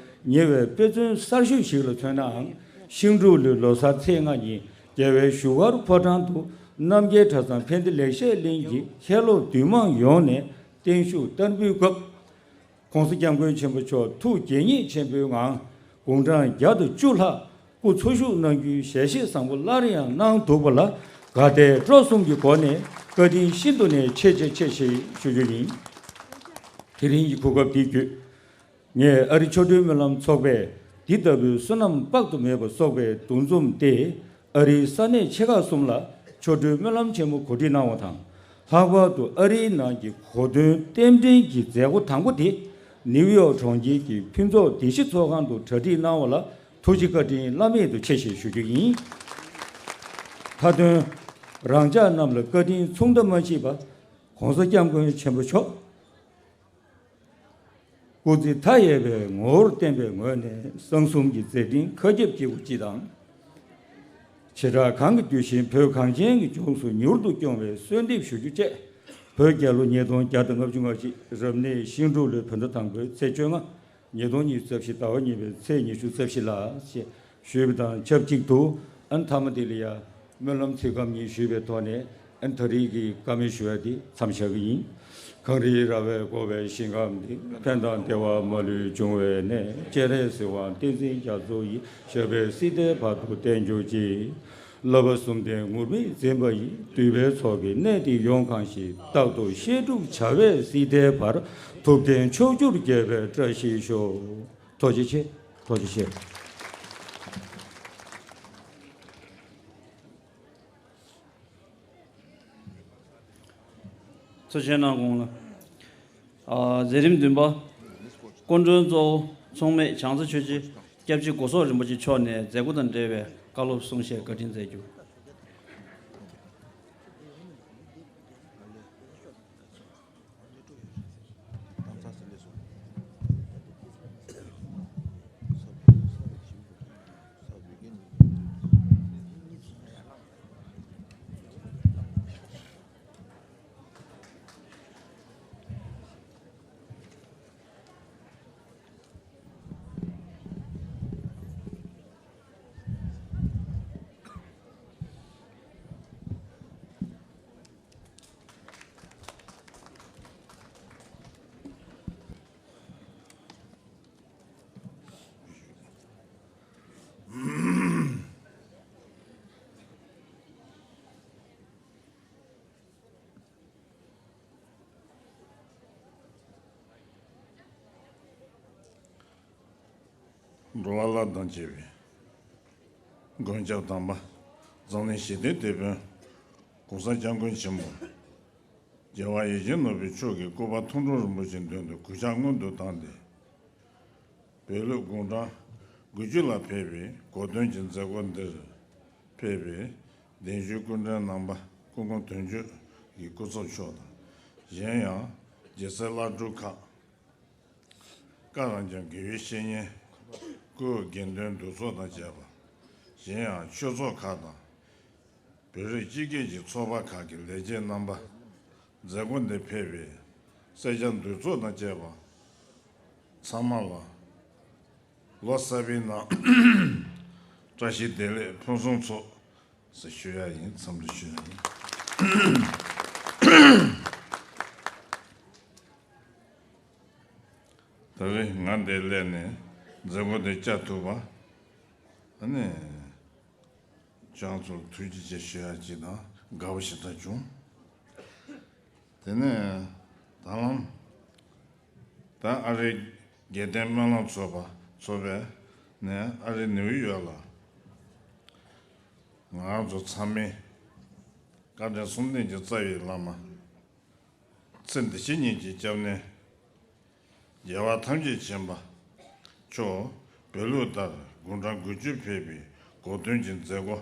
ཉེ་བའི་དཔེ་མཚོན་གསར་ཤོས་ཤིག་ལ་མཚོན་ནའང་། ཤིང་འབྲུག་ལོའི་ལོ་གསར་ཚེས་ལྔ་ཉིན་རྒྱལ་བའི་བཞུགས་སྒར་ཕོ་བྲང་དུ་རྣམ་རྒྱལ་གྲྭ་ཚང་ཕན་བདེ་ལེགས་བཤད་གླིང་གི་མཁན་སློབ་འདུས་མང་ཡོངས་ནས་བརྟན་བཞུགས་བསྟར་འབུལ་སྐབས། ༸གོང་ས་༸སྐྱབས་མགོན་ཆེན་པོ་མཆོག་ཐུགས་དགྱེས་མཉེས་ཆེན་པོའི་ངང་དགུང་གྲངས་བརྒྱ་དང་བཅུ་ལྷག་སྐུ་འཚོ་བཞུགས་གནང་རྒྱུའི་ཞལ་བཞེས་བཟང་པོ་སླར་ཡང་གནང་འདུག་པ་ལ་དགའ་དད་སྤྲོ་གསུམ་གྱི་སྒོ་ནས་བཀའ་དྲིན་ཤིན་ཏུ་ནས་ཆེ་ཆེ་ཆེ་ཞེས་ཞུ་རྒྱུ་ཡིན། དེ་རིང་གི་གོ་སྐབས་འདི་བརྒྱུད། ངས་ཨ་རི་ཆོ་འཕྲུལ་སྨོན་ལམ་ཚོགས་པས་འདི་ལྟ་བུའི་བསོད་ནམས་དཔག་ཏུ་མེད་པ་གསོག་པའི་འདུ་འཛོམས་ཏེ། ཨ་རིའི་ས་གནས་ཆེ་ཁག་གསུམ་ལ་ཆོ་འཕྲུལ་སྨོན་ལམ་ཆེན་མོ་གོ་སྒྲིག་གནང་བ་དང་། ལྷག་པར་དུ་ཨ་རིའི་ནང་གི་གོ་སྟོན་རྟེན་འབྲེལ་གྱི་མཛད་སྒོ་དང་པོ་དེ་ནིའུ་ཡོག་གྲོང་ཁྱེར་གྱི་ཕུན་ཚོགས་བདེ་སྐྱིད་ཚོགས་ཁང་དུ་གྲ་སྒྲིག་གནང་བ་ལ་ཐུགས་རྗེ་བཀའ་དྲིན་བླ་མེད་དུ་ཆེ་ཞེས་ཞུ་རྒྱུ་ཡིན། མཐའ་དོན། རང་ཅག་རྣམས་ལ་བཀའ་དྲིན་མཚུངས་ཟླ་མ་མཆིས་པ། ༸གོང་ས་༸སྐྱབས་མགོན་ཆེན་པོ་མཆོག་སྐུ་ཚེ་མཐའ་ཡས་པའི་ངོ་བོར་བརྟན་པའི་ངོས་ནས་གསང་གསུམ་གྱི་མཛད་འཕྲིན་མཁའ་ཁྱབ་སྐྱེ་དགུ་སྤྱི་དང་། བྱེ་བྲག་གང་གི་གདུལ་ཞིང་བོད་གངས་ཅན་གྱི་ལྗོངས་སུ་མྱུར་དུ་སྐྱོང་བའི་གསོལ་འདེབས་ཞུ་རྒྱུ་བཅས། བོད་རྒྱལ་ལོ་ཉིས་སྟོང་བརྒྱ་དང་ལྔ་བཅུ་ང་གཅིག་རབ་གནས་ཤིང་འབྲུག་ལོའི་བོད་ཟླ་དང་པོའི་ཚེས་བཅོ་ལྔ། ཉིས་སྟོང་ཉི་ཤུ་རྩ་བཞི་ཟླ་བ་གཉིས་པའི་ཚེས་ཉི་ཤུ་རྩ་བཞི་ལ་ཞེས་ཞུས་པ་དང་ཆབས་ཅིག་ཏུ། ཨན་ཐ་མ་དེ་ལ་ཡ་སྨོན་ལམ་ཚིག་སྐམ་གཉིས་ཞུས་པའི་ཐོག་ནས་ཨན་ད་རེས་ཀྱི་བཀའ་མོལ་ཞུ་བ་དེ་མཚམས་བཞག་གི་ཡིན། གངས་རིའི་ར་བས་བསྐོར་བའི་ཞིང་ཁམས་འདི། ཕན་དང་བདེ་བ་མ་ལུས་འབྱུང་བའི་གནས། སྤྱན་རས་གཟིགས་དབང་བསྟན་འཛིན་རྒྱ་མཚོ་ཡི། ཞབས་པད་སྲིད་མཐའི་བར་དུ་བརྟན་གྱུར་ཅིག་བསླབ་པ་གསུམ་ལྡན་ངུར་སྨྲིག་འཛིན་པ་ཡི། འདུས་པའི་ཚོགས་ཀྱིས་གནས་འདི་ཡོངས་གང་ཞིང་། རྟག་ཏུ་བཤད་སྒྲུབ་བྱ་བས་སྲིད་མཐའི་བར། ཐུབ་བསྟན་ཕྱོགས་བཅུར་རྒྱས་པའི་བཀྲ་ཤིས་ཤོག་ཐུགས་རྗེ་ཆེ། ཐུགས་རྗེ་ཆེ། ཚོགས་ཆེན་ནང་གོང་ལ། ཨ། མཛད་རིམ་བདུན་པ། སྐུ་མགྲོན་གཙོ་བོ་མཚུངས་མེད་བྱང་རྩེ་ཆོས་རྗེ་སྐྱབས་རྗེ་སྒོ་གསོག་རིན་པོ་ཆེ་མཆོག་ནས་མཛད་སྒོ་དང་འབྲེལ་བའི་བཀའ་སློབ་གསུང་བཤད་བཀའ་དྲིན་སྩལ་རྒྱུ། འགྲོ་བ་བླ་དང་བཅས་པའི་མགོན་སྐྱབས་དམ་པ། འཛམ་གླིང་ཞི་བདེའི་དེད་དཔོན། ༸གོང་ས་༸སྐྱབས་མགོན་ཆེན་པོ་རྒྱལ་བ་ཡིད་བཞིན་ནོར་བུ་མཆོག་གི་སྐུ་པར་མཐོང་གྲོལ་རིན་པོ་ཆེའི་མདུན་དུ་གུས་ཕྱག་སྔོན་དུ་བཏང་སྟེ། བོད་ལུགས་དགུང་གྲངས་དགུ་བཅུ་ལ་ཕེབས་པའི་གོ་སྟོན་གྱི་མཛད་སྒོ་འདིར་ཕེབས་པའི་གདན་ཞུའི་སྐུ་མགྲོན་རྣམ་པ། སྐུ་ངོ་དོན་གཅོད་ཀྱི་སྐུ་ཚབ་མཆོག་དང་། གཞན་ཡང་རྒྱལ་སྲས་བླ་སྤྲུལ་ཁག། བཀའ་རབ་འབྱམས་དགེ་བའི་བཤེས་གཉེན། སྐུའི་དགེ་འདུན་འདུ་ཚོགས་དང་བཅས་པ། གཞན་ཡང་ཆོས་ཚོགས་ཁག་དང་། བོད་རིགས་སྤྱི་སྒེར་གྱི་ཚོགས་པ་ཁག་གི་ལས་བྱེད་རྣམ་པ། མཛད་སྒོ་འདིར་ཕེབས་པའི་སེར་སྐྱ་འདུ་ཚོགས་དང་བཅས་པ་ཚང་མ་ལ་ལོ་གསར་པའི་ནང་བཀྲ་ཤིས་བདེ་ལེགས་ཕུན་སུམ་ཚོགས་ཟེར་ཞུ་ཡ་ཡིན། འཚམས་འདྲི་ཞུ་ཡ་ཡིན། ད་རེས་ང་འདིར་སླེབས་ནས་མཛད་སྒོ་འདི་བཅར་ཐུབ་པ། ཨ་ནི། ཁྱེད་རང་ཚོར་ཐུགས་རྗེ་ཆེ་ཞུ་ཡ་གཅིག་དང་དགའ་པོ་ཞེ་དྲག་བྱུང་། དེ་ནས་ད་ལམ། ད་ཨ་རིའི་དགེ་ལྡན་སྨོན་ལམ་ཚོགས་པ་ཚོགས་པས་ནས་ཨ་རི་ནིའུ་ཡོག་ལ་ང་རང་ཚོ་ཚང་མས་བཀའ་དྲིན་གསུམ་ལྡན་གྱི་རྩ་བའི་བླ་མ། ཚེ་འདི་ཕྱི་གཉིས་ཀྱི་སྐྱབས་གནས། རྒྱལ་བ་ཐམས་ཅད་མཁྱེན་པ་མཆོག་བོད་ལུགས་ལྟར་དགུང་གྲངས་དགུ་བཅུ་ཕེབས་པའི་གོ་སྟོན་གྱི་མཛད་སྒོ་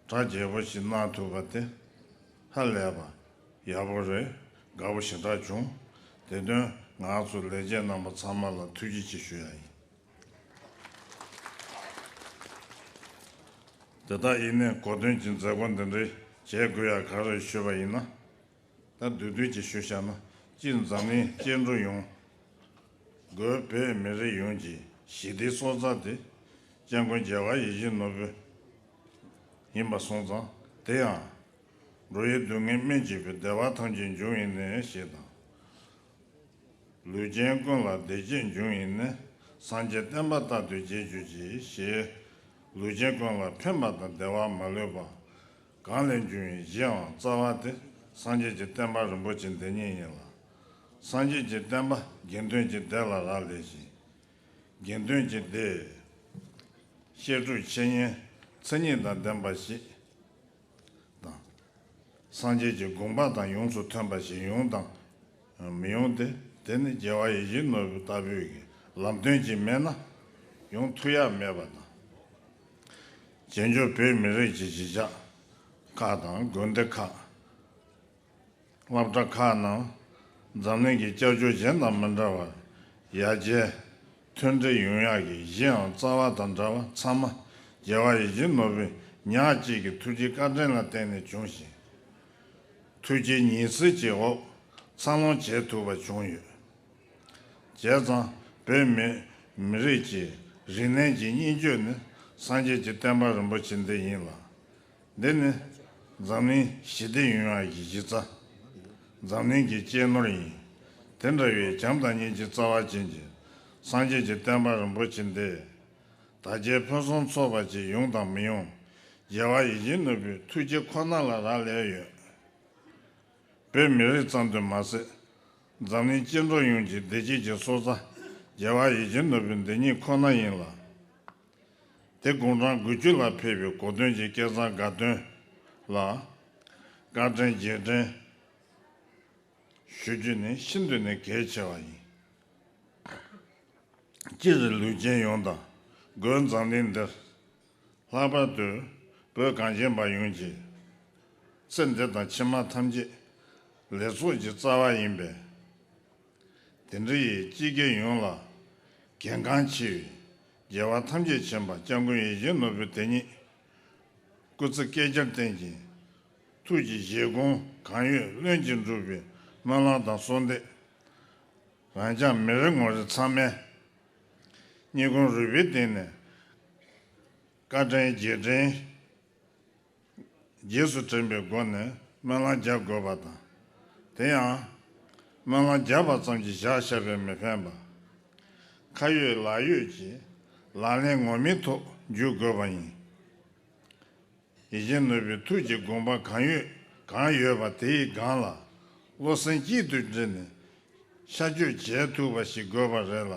གྲ་རྒྱས་པོ་ཞིག་གནང་ཐུབ་པ་དེ་ཧ་ལས་པ་ཡག་པོ་རེད། དགའ་པོ་ཞེ་དྲག་བྱུང་། དེ་དོན་ང་ཚོ་ལས་བྱེད་རྣམ་པ་ཚང་མ་ལ་ཐུགས་རྗེ་ཆེ་ཞུ་ཡ་ཡིན། དེ་དག་ཡིན་ནའི་གོ་སྟོན་གྱི་མཛད་སྒོ་འདི་འདྲའི་བྱེད་དགོས་ཡ་ག་རེ་ཞུས་པ་ཡིན་ན། ད་བསྡུས་བསྡུས་ཀྱིས་ཞུས་བཞག་ན། སྤྱིར་འཛམ་གླིང་སྐྱེ་འགྲོ་ཡོངས། སྒོས་བོད་མི་རིགས་ཡོངས་ཀྱི་ཞི་བདེའི་སྲོག་རྩ་དེ་སྐྱབས་མགོན་རྒྱལ་བ་ཡིད་བཞིན་ནོར་བུ་ཡིན་པ་སོང་ཙང་། དེ་ཡང་འགྲོ་བའི་སྡུག་བསྔལ་སྨན་གཅིག་པུས། བདེ་བ་ཐམས་ཅད་འབྱུང་བའི་གནས་ཞེས་དང་། ལུས་ཅན་ཀུན་ལ་བདེ་སྐྱིད་འབྱུང་བའི་གནས། སངས་རྒྱས་བསྟན་པ་རྟག་ཏུ་རྒྱས་གྱུར་ཅིག་ཞེས། ལུས་ཅན་ཀུན་ལ་ཕན་པ་དང་བདེ་བ་མ་ལུས་པ་གང་ལས་འབྱུང་བའི་གཞིའམ་རྩ་བ་དེ་སངས་རྒྱས་ཀྱི་བསྟན་པ་རིན་པོ་ཆེ་འདི་ཉིད་ཡིན་ལ། སངས་རྒྱས་ཀྱི་བསྟན་པ་དགེ་འདུན་གྱི་སྡེ་ལ་རག་ལས་ཤིང་། དགེ་འདུན་གྱི་སྡེ། བཤད་སྒྲུབ་འཆད་ཉན་མཚན་ཉིད་དང་ལྡན་པ་ཞིག་དང་། སངས་རྒྱས་ཀྱི་དགོངས་པ་དང་ཡོངས་སུ་མཐུན་པ་ཞིག་ཡོང་དང་མི་ཡོང་སྟེ། དེ་ནི་རྒྱལ་བ་ཡིད་བཞིན་ནོར་བུ་ལྟ་བུའི་ལམ་སྟོན་ཅིག་མེད་ན་ཡོང་ཐུབ་ཡ་མེད་པ་དང་། བྱང་ཆུབ་བོད་མི་རིགས་ཀྱི་གཞིས་ཆགས་ཁག་དང་དགོན་སྡེ་ཁག། སློབ་གྲྭ་ཁག་རྣམས་འཛམ་གླིང་གི་སྐྱབས་བཅོལ་གཞན་དང་མི་འདྲ་བར་ཡར་རྒྱས་མཐུན་སྒྲིལ་ཡོང་ཡག་གི་གཞིའམ་རྩ་བ་དང་འབྲེལ་བ་ཚང་མ་རྒྱལ་བ་ཡིད་བཞིན་ནོར་བུའི་ཉག་གཅིག་གི་ཐུགས་རྗེ་བཀའ་དྲིན་ལ་བརྟེན་ནས་བྱུང་ཞིང་། ཐུགས་རྗེ་ཉི་ཚེ་གཅིག་འོག་འཚར་ལོངས་བྱེད་ཐུབ་པ་བྱུང་ཡོད། བྱས་ཙང་བོད་མི་མི་རིགས་ཀྱི་རིག་གནས་ཀྱི་སྙིང་བཅུད་ནི་སངས་རྒྱས་ཀྱི་བསྟན་པ་རིན་པོ་ཆེ་འདི་ཡིན་ལ། འདི་ནི་འཛམ་གླིང་ཞི་བདེ་ཡོང་ཡག་གི་གཞི་རྩ། འཛམ་གླིང་གི་གཅེས་ནོར་ཡིན། དེ་འདྲ་བའི་བྱམས་དང་སྙིང་རྗེ་རྩ་བ་ཅན་གྱི་སངས་རྒྱས་ཀྱི་བསྟན་པ་རིན་པོ་ཆེ་འདི་དར་རྒྱས་ཕུན་སུམ་ཚོགས་པ་ཅིག་ཡོང་དང་མི་ཡོང་རྒྱལ་བ་ཡིད་བཞིན་ནོར་བུའི་ཐུགས་རྗེ་ཁོ་ན་ལ་རག་ལས་ཡོད། བོད་མི་རིགས་ཙམ་དུ་མ་ཟད། འཛམ་གླིང་སྐྱེ་འགྲོ་ཡོངས་ཀྱི་བདེ་སྐྱིད་ཀྱི་སྲོག་རྩ་རྒྱལ་བ་ཡིད་བཞིན་ནོར་བུའི་འདི་ཉིད་ཁོ་ན་ཡིན་ལ། དེ་དགུང་གྲངས་དགུ་བཅུ་ལ་ཕེབས་པའི་གོ་སྟོན་གྱི་སྐལ་བཟང་དགའ་སྟོན་ལ་བཀའ་དྲིན་རྗེས་དྲན་ཞུ་རྒྱུ་ནི་ཤིན་ཏུ་ནས་གལ་ཆེ་བ་ཡིན། སྤྱིར་ལུས་ཅན་ཡོངས་དང་སྒོས་འཛམ་གླིང་འདིར། ལྷག་པར་དུ་བོད་གངས་ཅན་པ་ཡོངས་ཀྱི་ཚེ་འདི་དང་ཕྱི་མ་ཐམས་ཅད་ལེགས་ཚོགས་ཀྱི་རྩ་བ་ཡིན་པས། དེ་འདྲ་ཡི་སྤྱི་སྒེར་ཡོངས་ལ་གལ་འགངས་ཆེ་བའི་རྒྱལ་བ་ཐམས་ཅད་མཁྱེན་པ་སྐྱབས་མགོན་ཡིད་བཞིན་ནོར་བུ་དེ་ཉིད་སྐུ་ཚེ་བསྐལ་བརྒྱར་བརྟན་ཅིང་། ཐུགས་ཀྱི་བཞེད་དགོངས་གང་ཡོད་ལྷུན་གྱིས་འགྲུབ་པའི་སྨོན་ལམ་དང་གསོལ་འདེབས། རང་རྐྱང་མི་རེ་ངོ་རེ་ཚང་མས་སྙིང་ཁུང་རུས་པའི་གཏིང་ནས་བཀའ་དྲིན་རྗེས་དྲན་རྗེས་སུ་དྲན་པའི་སྒོ་ནས་སྨོན་ལམ་རྒྱག་དགོས་པ་དང་། དེ་ཡང་སྨོན་ལམ་རྒྱབ་པ་ཙམ་གྱིས་བཞག་བཞག་པས་མི་ཕན་པ། ཁ་ཡོད་ལག་ཡོད་ཀྱི་ལག་ལེན་ངོ་མའི་ཐོག་འཇུག་དགོས་པ་ཡིན། ཡིད་བཞིན་ནོར་བུའི་ཐུགས་ཀྱི་དགོངས་པ་གང་ཡོད་གང་ཡོད་པ་དེའི་སྒང་ལ་བློ་སེམས་གཅིག་ཏུ་དྲིལ་ནས་ཤར་བསྐྱོད་བྱེད་ཐུབ་པ་ཞིག་དགོས་པ་རེད་ལ།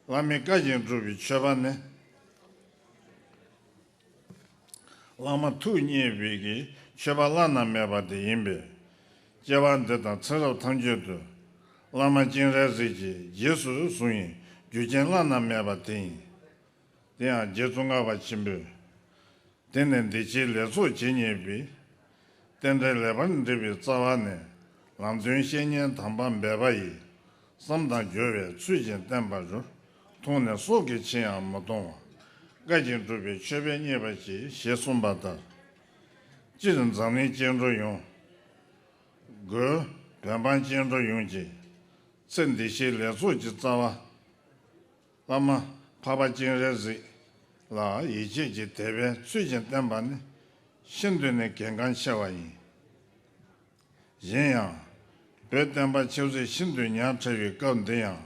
བླ་མའི་བཀའ་བཞིན་སྒྲུབ་པའི་མཆོད་པ་ནི། བླ་མ་ཐུགས་མཉེས་པའི་གི་མཆོད་པ་བླ་ན་མེད་པ་དེ་ཡིན་པས། སྐྱེ་བ་འདི་དང་ཚེ་རབས་ཐམས་ཅད་དུ། བླ་མ་སྤྱན་རས་གཟིགས་ཀྱིས་རྗེས་སུ་བཟུང་བའི་རྒྱུ་རྐྱེན་བླ་ན་མེད་པ་དེ་ཡིན། དེ་ཡང་རྗེ་ཙོང་ཁ་པ་ཆེན་པོས། དེ་ནི་འདི་ཕྱིའི་ལེགས་ཚོགས་ཇི་སྙེད་པའི། རྟེན་འབྲེལ་ལེགས་པར་འགྲིག་པའི་རྩ་བ་ནས། ལམ་སྟོན་བཤེས་གཉེན་དམ་པ་འབད་པ་ཡིས། བསམ་དང་སྦྱོར་བས་ཚུལ་བཞིན་བསྟན་པར་འགྱུར། མཐོང་ནས་སྲོག་གི་ཕྱིར་ཡང་མི་གཏོང་བ། བཀའ་བཞིན་སྒྲུབ་པའི་མཆོད་པས་མཉེས་པར་བགྱི། ཞེས་གསུངས་པ་ལྟར། སྤྱིར་འཛམ་གླིང་སྐྱེ་འགྲོ་ཡོངས། སྒོས་བོད་འབངས་སྐྱེ་འགྲོ་ཡོངས་ཀྱི། ཚེ་འདི་ཕྱིའི་ལེགས་ཚོགས་ཀྱི་རྩ་བ། བླ་མ་འཕགས་པ་སྤྱན་རས་གཟིགས་ལ་ཡིད་ཆེས་ཀྱི་དད་པས་ཚུལ་བཞིན་བསྟེན་པ་ནི་ཤིན་ཏུ་ནས་གལ་འགངས་ཆེ་བ་ཡིན། གཞན་ཡང་། བོད་བསྟན་པ་ཆབ་སྲིད་ཤིན་ཏུ་ཉག་ཕྲ་བའི་སྐབས་འདི་ཡང་།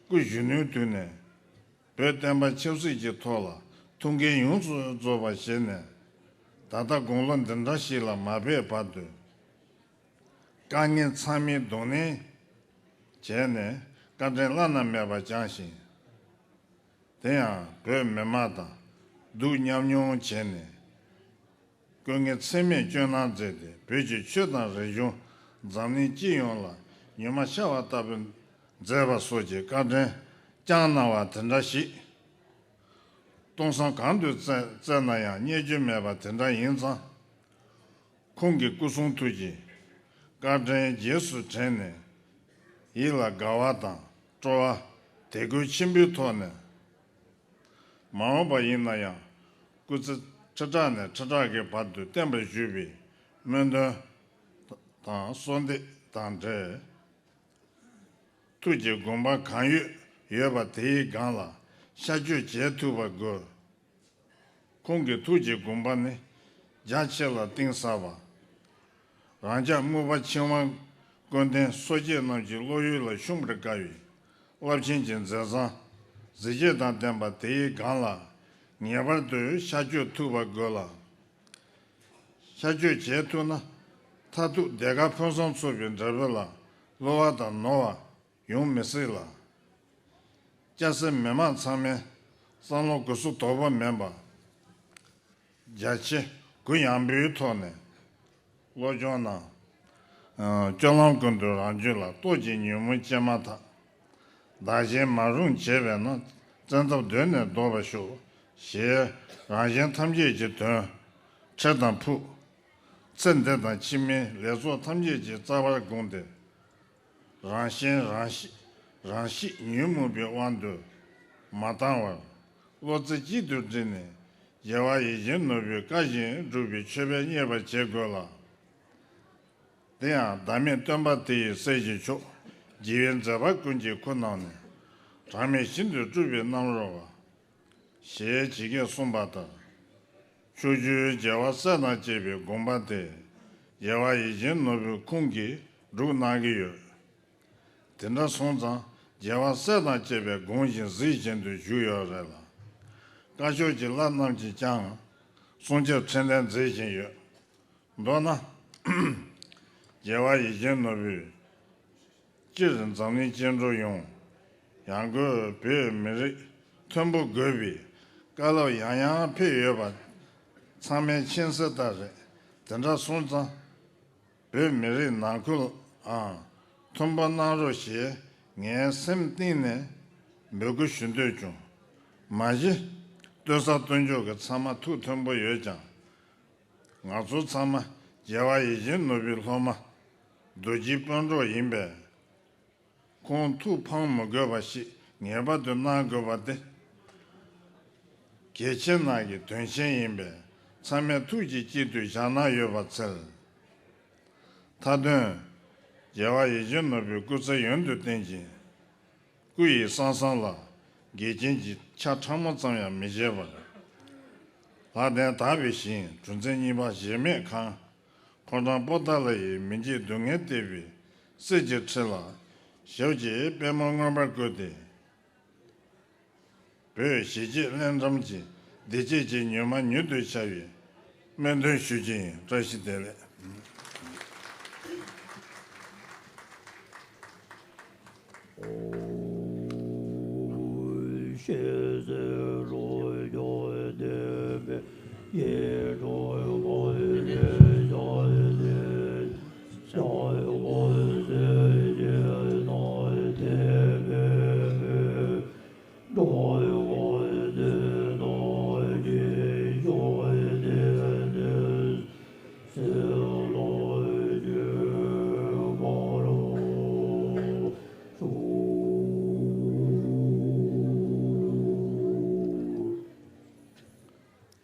སྐུ་གཞོན་ནུའི་དུས་ནས་བོད་བསྟན་པ་ཆབ་སྲིད་ཀྱི་ཐོག་ལ་ཐུགས་འགན་ཡོངས་སུ་རྫོགས་པ་བཞེས་ནས། ད་ལྟ་དགུང་ལོ་འདི་འདྲ་ཞིག་ལ་མ་ཕེབས་བར་དུ། དཀའ་ངལ་ཚང་མའི་གདོང་ལེན་བྱས་ནས་བཀའ་དྲིན་བླ་ན་མེད་པ་བསྐྱངས་ཤིང་། དེ་ཡང་བོད་མི་མང་དང་སྡུག་མཉམ་མྱོང་བྱས་ནས། དཀའ་ངལ་ཚད་མེད་སྐྱོན་གནང་མཛད་དེ། བོད་ཀྱི་ཆོས་དང་རིག་གཞུང་འཛམ་གླིང་སྤྱི་ཡོངས་ལ་ཉི་མ་ཤར་བ་ལྟ་བུ་མཛད་པ་སོགས་ཀྱི་བཀའ་དྲིན་བསྐྱངས་གནང་བ་དེ་འདྲ་ཞིག་སྟོང་བསམ་གང་དུ་བཙལ་བཙལ་ན་ཡང་རྙེད་རྒྱུ་མེད་པ་དེ་འདྲ་ཡིན་ཙང་། ཁོང་གི་སྐུ་གསུང་ཐུགས་ཀྱི་བཀའ་དྲིན་རྗེས་སུ་དྲན་ནས། ཡིད་ལ་དགའ་བ་དང་སྤྲོ་བ་དད་གུས་ཆེན་པོའི་ཐོག་ནས། མ་འོངས་པ་ཡིན་ན་ཡང་སྐུ་ཚེ་ཁྲི་ཕྲག་ནས་ཁྲི་ཕྲག་གི་བར་དུ་བརྟན་པར་བཞུགས་པའི་སྨོན་འདུན་དང་གསོལ་འདེབས་དང་འབྲེལ། ཐུགས་ཀྱི་དགོངས་པ་གང་ཡོད་ཡོད་པ་དེའི་སྒང་ལ་ཤར་བསྐྱོད་བྱེད་ཐུབ་པ་དགོས། ཁོང་གི་ཐུགས་ཀྱི་དགོངས་པ་ནི་རྒྱ་ཆེ་ལ་གཏིང་ཟབ་པ། རང་ཅག་མོས་པ་ཆེན་དབང་ཀུན་ལྡན་སོ་སྐྱེ་རྣམས་ཀྱི་བློ་ཡུལ་ལ་ཤོང་བར་དཀའ་བའི་རླབས་ཆེན་གྱི་མཛད་བཟང་གཟི་བརྗིད་དང་ལྡན་པ་དེའི་སྒང་ལ་ངེས་པར་དུ་ཤར་བསྐྱོད་ཐུབ་པ་དགོས་ལ། ཤར་བསྐྱོད་བྱེད་ཐུབ་ན། མཐར་ཐུག་སྡེ་དགའ་ཕུན་སུམ་ཚོགས་པའི་འབྲས་བུ་ལ་བསླུ་བ་དང་ནོར་བ་ཡོང་མི་སྲིད་ལ། སྐྱ་སེར་མི་མང་ཚང་མས་བསམ་བློ་གུ་སུ་དོག་པོ་མེད་པ། རྒྱ་ཆེ་གུ་ཡངས་པོའི་ཐོག་ནས་སློབ་སྦྱོང་གནང་། སྤྱོད་ལམ་ཀུན་ཏུ་རང་རྒྱུད་ལ་རྟོག་གེའི་ཉོན་མོངས་སྐྱེས་མ་ཐག། བདག་གཞན་མ་རུངས་བྱེད་པས་ན། བཙན་ཐབས་གདོད་ནས་ལྡོག་པར་ཤོག། ཞེས་རང་གཞན་ཐམས་ཅད་ཀྱི་དོན། འཕྲལ་དང་ཕུགས། ཚེ་འདི་དང་ཕྱི་མའི་ལེགས་ཚོགས་ཐམས་ཅད་ཀྱི་རྩ་བར་དགོངས་ཏེ། རང་གཞན་རང་གཤིས་རང་གཤིས་ཉོན་མོངས་པའི་དབང་དུ་མ་བཏང་བར། བློ་རྩེ་གཅིག་ཏུ་བསྒྲིལ་ནས། རྒྱལ་བ་ཡིད་བཞིན་ནོར་བུའི་བཀའ་བཞིན་སྒྲུབ་པའི་མཆོད་པས་མཉེས་པར་བྱེད་དགོས་ལ། དེ་ཡང་བདག་མེད་སྟོན་པ་དེ་ཡི་སྲས་ཀྱི་མཆོག། རྒྱལ་བའི་མཛད་པ་ཀུན་གྱི་ཁུར་བླངས་ནས། གྲངས་མེད་ཤིན་ཏུ་སྤྲུལ་པའི་རྣམ་རོལ་པ། ཞེས་ཇི་སྐད་གསུངས་པ་ལྟར། ཕྱོགས་བཅུའི་རྒྱལ་བ་སྲས་དང་བཅས་པའི་དགོངས་པ་དེ། རྒྱལ་བ་ཡིད་བཞིན་ནོར་བུའི་ཁུངས་ཀྱིས་སྒྲུབ་གནང་གི་ཡོད། དེ་འདྲ་སོང་ཙང་རྒྱལ་བ་སྲས་དང་བཅས་པའི་དགོངས་བཞིན་གཟིགས་བཞིན་དུ་བཞུགས་ཡོད་རེད་ལ། བཀའ་ཤོག་གི་བླ་རྣམས་ཀྱིས་ཀྱང་སྲུང་སྐྱོབ་འཕྲིན་ལས་མཛད་བཞིན་ཡོད། མདོར་ན། རྒྱལ་བ་ཡིད་བཞིན་ནོར་བུས། སྤྱིར་འཛམ་གླིང་སྐྱེ་འགྲོ་ཡོངས། ཡང་སྒོས་བོད་མི་རིགས་མཐོན་པོ་དགོས་པའི་བཀའ་སློབ་ཡང་ཡང་ཕེབས་ཡོད་པ་ཚང་མས་མཁྱེན་གསལ་ལྟར་རེད། དེ་འདྲ་སོང་ཙང་། བོད་མི་རིགས་ནང་ཁུལ་ལའང་མཐོན་པོ་གནང་རོགས་ཞེས་ངས་སེམས་གཏིང་ནས་འབོད་སྐུལ་ཞུ་འདོད་བྱུང་། མ་གཞི་ལྟོས་ས་ལྟོས་འཇོག་གི་ཚང་མ་ཐུགས་མཐོན་པོ་ཡོད་ཀྱང་། ང་ཚོ་ཚང་མ་རྒྱལ་བ་ཡིད་བཞིན་ནོར་བུའི་སློབ་མ་རྡོ་རྗེའི་སྤུན་གྲོགས་ཡིན་པས། ཁོང་ཐུགས་ཕམ་མི་དགོས་པ་ཞིག་ངེས་པར་དུ་གནང་དགོས་པ་དེ་གལ་ཆེ་ནང་གི་དོན་ཆེན་ཡིན་པས། ཚང་མས་ཐུགས་ཀྱི་དཀྱིལ་དུ་བཞག་གནང་ཡོད་པར་འཚལ། མཐའ་དོན། རྒྱལ་བ་ཡིད་བཞིན་ནོར་བུའི་སྐུ་ཚེ་ཡུན་དུ་བརྟན་ཅིང་། སྐུ་ཡི་གསང་གསུམ་ལ་འགལ་རྐྱེན་གྱི་ཆ་ཕྲ་མོ་ཙམ་ཡང་མི་བྱེད་པར། ལྷ་ལྡན་དག་པའི་ཞིང་གྲུ་འཛིན་གཉིས་པ་གཞལ་མེད་ཁང་། ཕོ་བྲང་པོ་ཏཱ་ལ་ཡི་མི་འཇིགས་སྡུག་བསྔལ་གཏད་པའི་གསེར་གྱི་ཁྲི་ལ་ཞབས་ཀྱི་པད་མོ་མངོན་པར་བཀོད་དེ། བོད་གཞིས་བྱེས་གླེང་འགྲམ་གྱི་བདེ་སྐྱིད་ཀྱི་ཉི་མ་མྱུར་དུ་ཤར་བའི་སྨོན་འདུན་ཞུ་རྒྱུ་ཡིན། བཀྲ་ཤིས་བདེ་ལེགས།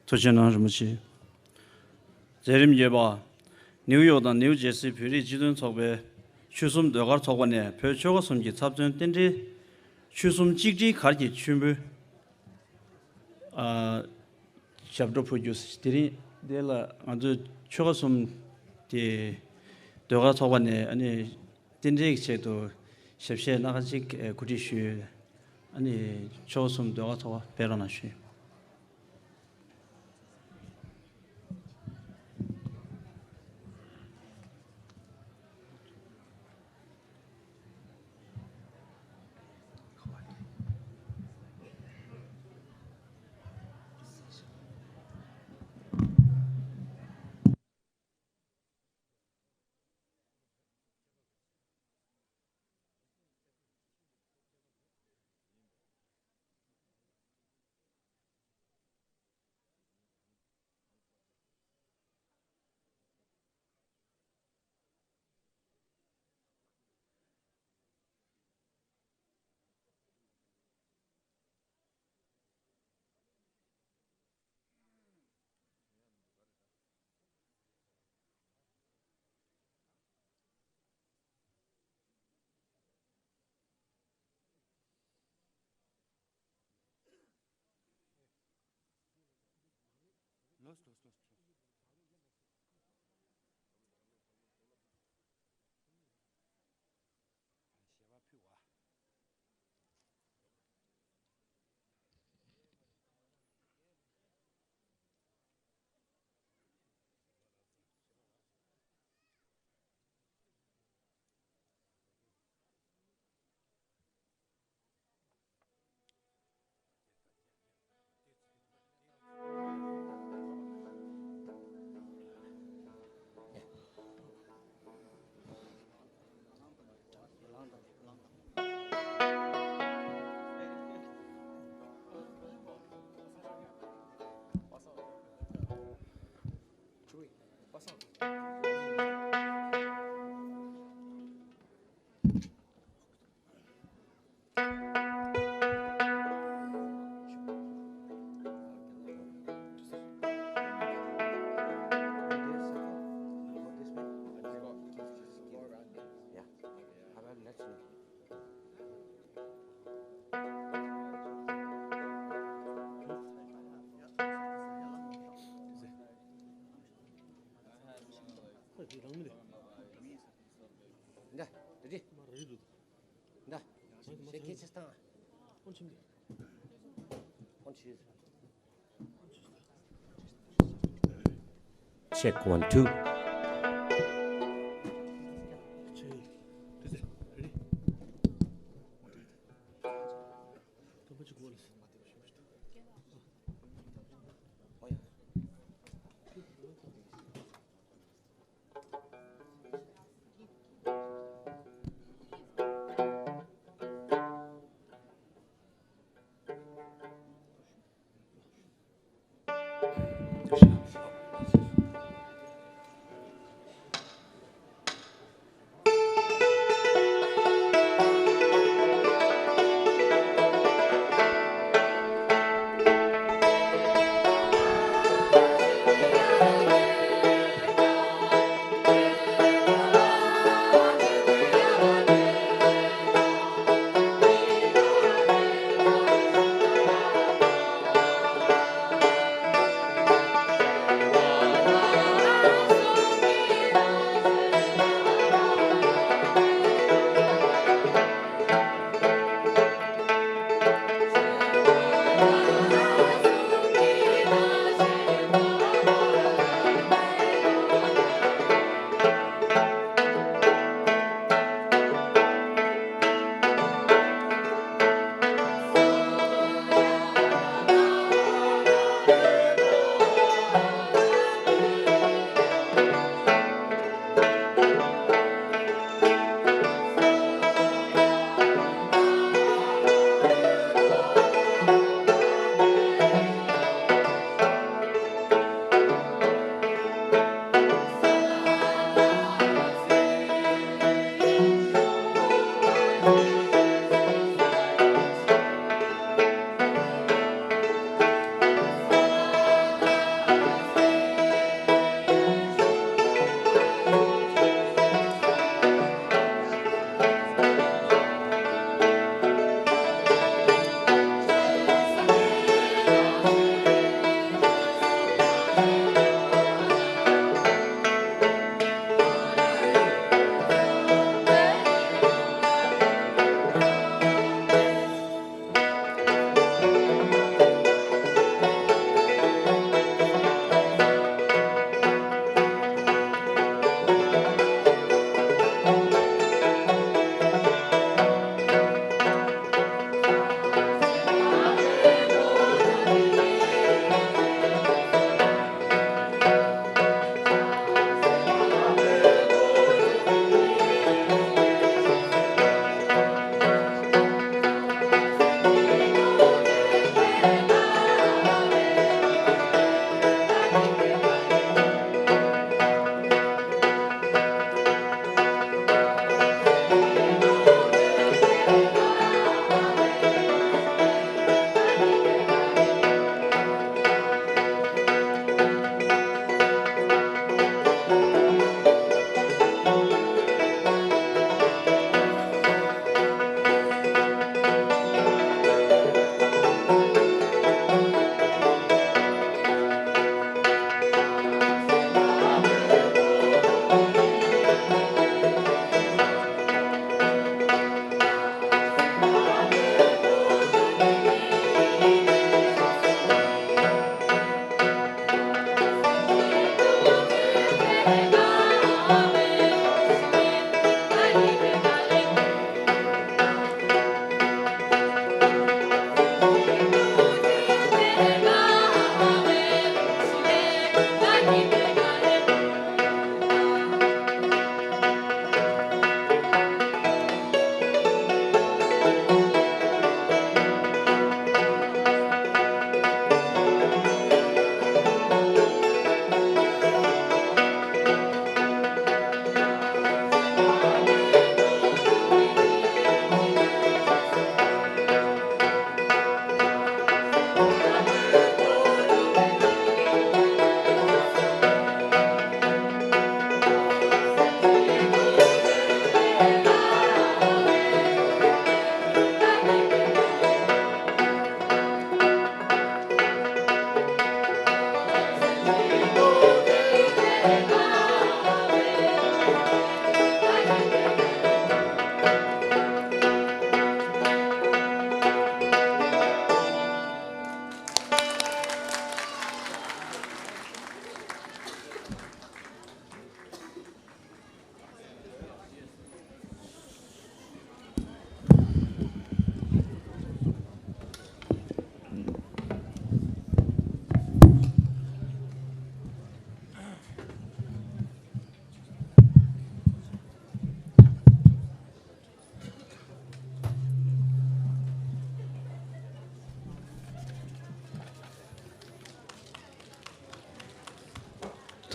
ཐུགས་རྗེ་གནང་རིན་པོ་ཆེ། མཛད་རིམ་བརྒྱད་པ། ནིའུ་ཡོག་དང་ནིའུ་ཇེར་སི་བོད་རིགས་སྤྱི་མཐུན་ཚོགས་པའི་ཆོལ་གསུམ་ཟློས་གར་ཚོགས་པ་ནས་བོད་ཆོལ་ཁ་གསུམ་གྱི་ཚབ་མཚོན་རྟེན་འབྲེལ་ཆོལ་གསུམ་གཅིག་སྒྲིལ་གར་གྱི་མཆོད་འབུལ། ཨ། ཞབས་བྲོ་འབུལ་རྒྱུ། དེ་རིང་འདི་ལ་ང་ཚོའི་ཆོལ་ཁ་གསུམ་དེ་ཟློས་གར་ཚོགས་པ་ནས་ཨ་ནི་རྟེན་འབྲེལ་གྱི་ཆེད་དུ་ཞབས་གཞས་སྣ་ཁ་ཅིག་གོ་སྒྲིག་ཞུས། ཨ་ནི་ཆོལ་ཁ་གསུམ་ཟློས་གར་ཚོགས་པ་ཕེབས་རོགས་གནང་ཞུས། Check one, two.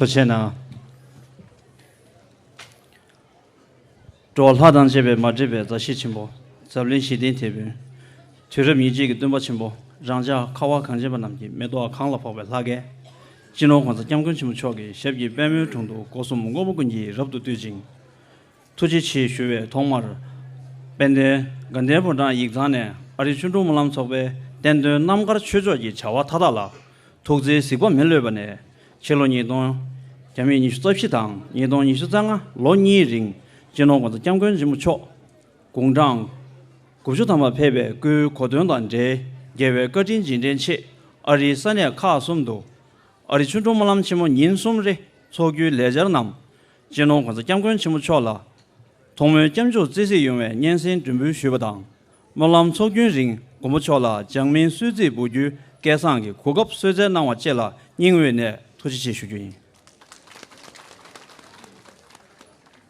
ཐུགས་རྗེ་གནང་། འགྲོ་བ་ལྷ་དང་བཅས་པས་མ་བསྒྲིབས་པའི་མཛའ་བཤེས་ཆེན་པོ། འཛམ་གླིང་ཞི་བདེའི་དེད་དཔོན། དུས་རབས་ཉེར་གཅིག་གི་སྟོན་པ་ཆེན་པོ། རང་ཅག་ཁ་བ་གངས་ཅན་པ་རྣམས་ཀྱི་མེ་ཏོག་གངས་ལ་ཕོག་པའི་ལྷ་སྐལ། སྤྱི་ནོར་༸གོང་ས་༸སྐྱབས་མགོན་ཆེན་པོ་མཆོག་གི་ཞབས་ཀྱི་པད་མོའི་དྲུང་དུ་སྒོ་གསུམ་དངོས་པོ་ཀུན་གྱིས་རབ་ཏུ་བཏུད་ཅིང་། ཐུགས་རྗེ་ཆེ་ཞུ་བའི་ཐོག་མར། དཔལ་ལྡན་དགའ་ལྡན་ཕོ་བྲང་ཡིག་ཚང་ནས་ཨ་རི་ཆོས་འབྲུག་སྨོན་ལམ་ཚོགས་པའི་བསྟན་དོན་རྣམ་དཀར་ཆོས་ཕྱོགས་ཀྱི་བྱ་བ་མཐའ་དག་ལ་ཐུགས་བརྩེའི་གཟིགས་པ་མི་ལྷོད་པ་ནས། ཕྱི་ལོ་ཉིས་སྟོང་། རྒྱ་མིའི་ཉི་ཤུ་རྩ་བཞི་དང་ཉིས་སྟོང་ཉི་ཤུ་རྩ་ལྔ་ལོ་གཉིས་རིང་སྤྱི་ནོར་༸གོང་ས་༸སྐྱབས་མགོན་ཆེན་པོ་མཆོག་དགུང་གྲངས་དགུ་བཅུ་ཐམ་པ་ཕེབས་པའི་སྐུའི་གོ་སྟོན་དང་འབྲེལ། རྒྱལ་བའི་བཀའ་དྲིན་རྗེས་དྲན་ཆེད་ཨ་རིའི་ས་གནས་ཁག་གསུམ་དུ་ཨ་རི་ཆོས་འབྲུག་སྨོན་ལམ་ཆེན་མོ་ཉིན་གསུམ་རེ་འཚོགས་རྒྱུའི་ལས་འཆར་རྣམས་སྤྱི་ནོར་༸གོང་ས་༸སྐྱབས་མགོན་ཆེན་པོ་མཆོག་ལ་ཐོག་མའི་སྐྱབས་འཇུག་བརྩི་སྲིད་ཡོང་བའི་སྙན་སེང་སྒྲོན་འབུལ་ཞུས་པ་དང་། སྨོན་ལམ་ཚོགས་རྒྱུན་རིང་མགོན་པོ་མཆོག་ལ་འཇང་མིན་གསོལ་ཚིགས་འབུལ་རྒྱུའི་སྐལ་བཟང་གི་གོ་སྐབས་གསོལ་སྩལ་གནང་བ་བཅས་ལ་སྙིང་དབུས་ནས་ཐུགས་རྗེ་ཆེ་ཞུ་རྒྱུ་ཡིན།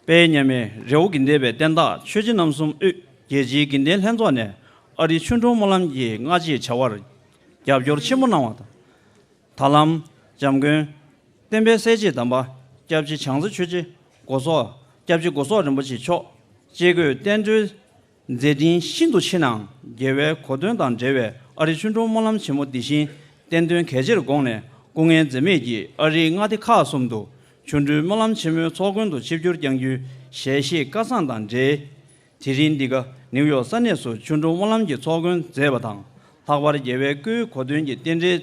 དཔལ་མཉམ་མེད་རི་བོ་དགེ་ལྡན་པའི་བསྟན་བདག་ཆོས་རྗེ་རྣམ་གསུམ་དབུས་རྒྱལ་སྤྱིའི་དགེ་ལྡན་ལྷན་ཚོགས་ནས་ཨ་རི་ཆོས་འབྲུག་སྨོན་ལམ་གྱི་སྔ་རྗེས་བྱ་བར་རྒྱབ་སྐྱོར་ཆེན་པོ་གནང་བ་དང་། ད་ལམ་འཇམ་མགོན་བསྟན་པའི་གསལ་བྱེད་དམ་པ་སྐྱབས་རྗེ་བྱང་རྩེ་ཆོས་རྗེ་སྒོ་ཟོག་སྐྱབས་རྗེ་སྒོ་ཟོག་རིན་པོ་ཆེ་མཆོག་ཅེས་སྐུའི་བསྟན་འགྲོའི་མཛད་འཕྲིན་ཤིན་ཏུ་ཆེ་ནའང་། རྒྱལ་བའི་གོ་སྟོན་དང་འབྲེལ་བའི་ཨ་རི་ཆོས་འབྲུག་སྨོན་ལམ་ཆེན་མོ་འདི་བཞིན་བསྟན་དོན་གལ་ཆེར་དགོངས་ནས། སྐུ་ངལ་འཛེམས་མེད་ཀྱིས་ཨ་རིའི་མངའ་སྡེ་ཁག་གསུམ་དུ་ཆོ་འཕྲུལ་སྨོན་ལམ་ཆེན་མོའི་ཚོགས་མགོན་དུ་ཆིབས་བསྒྱུར་བསྐྱངས་རྒྱུའི་ཞལ་བཞེས་བཀའ་བཟང་དང་འབྲེལ། དེ་རིང་འདི་ག་ནིའུ་ཡོག་ས་གནས་སུ་ཆོ་འཕྲུལ་སྨོན་ལམ་གྱི་ཚོགས་མགོན་མཛད་པ་དང་། ལྷག་པར་རྒྱལ་བའི་སྐུའི་གོ་སྟོན་གྱི་རྟེན་འབྲེལ་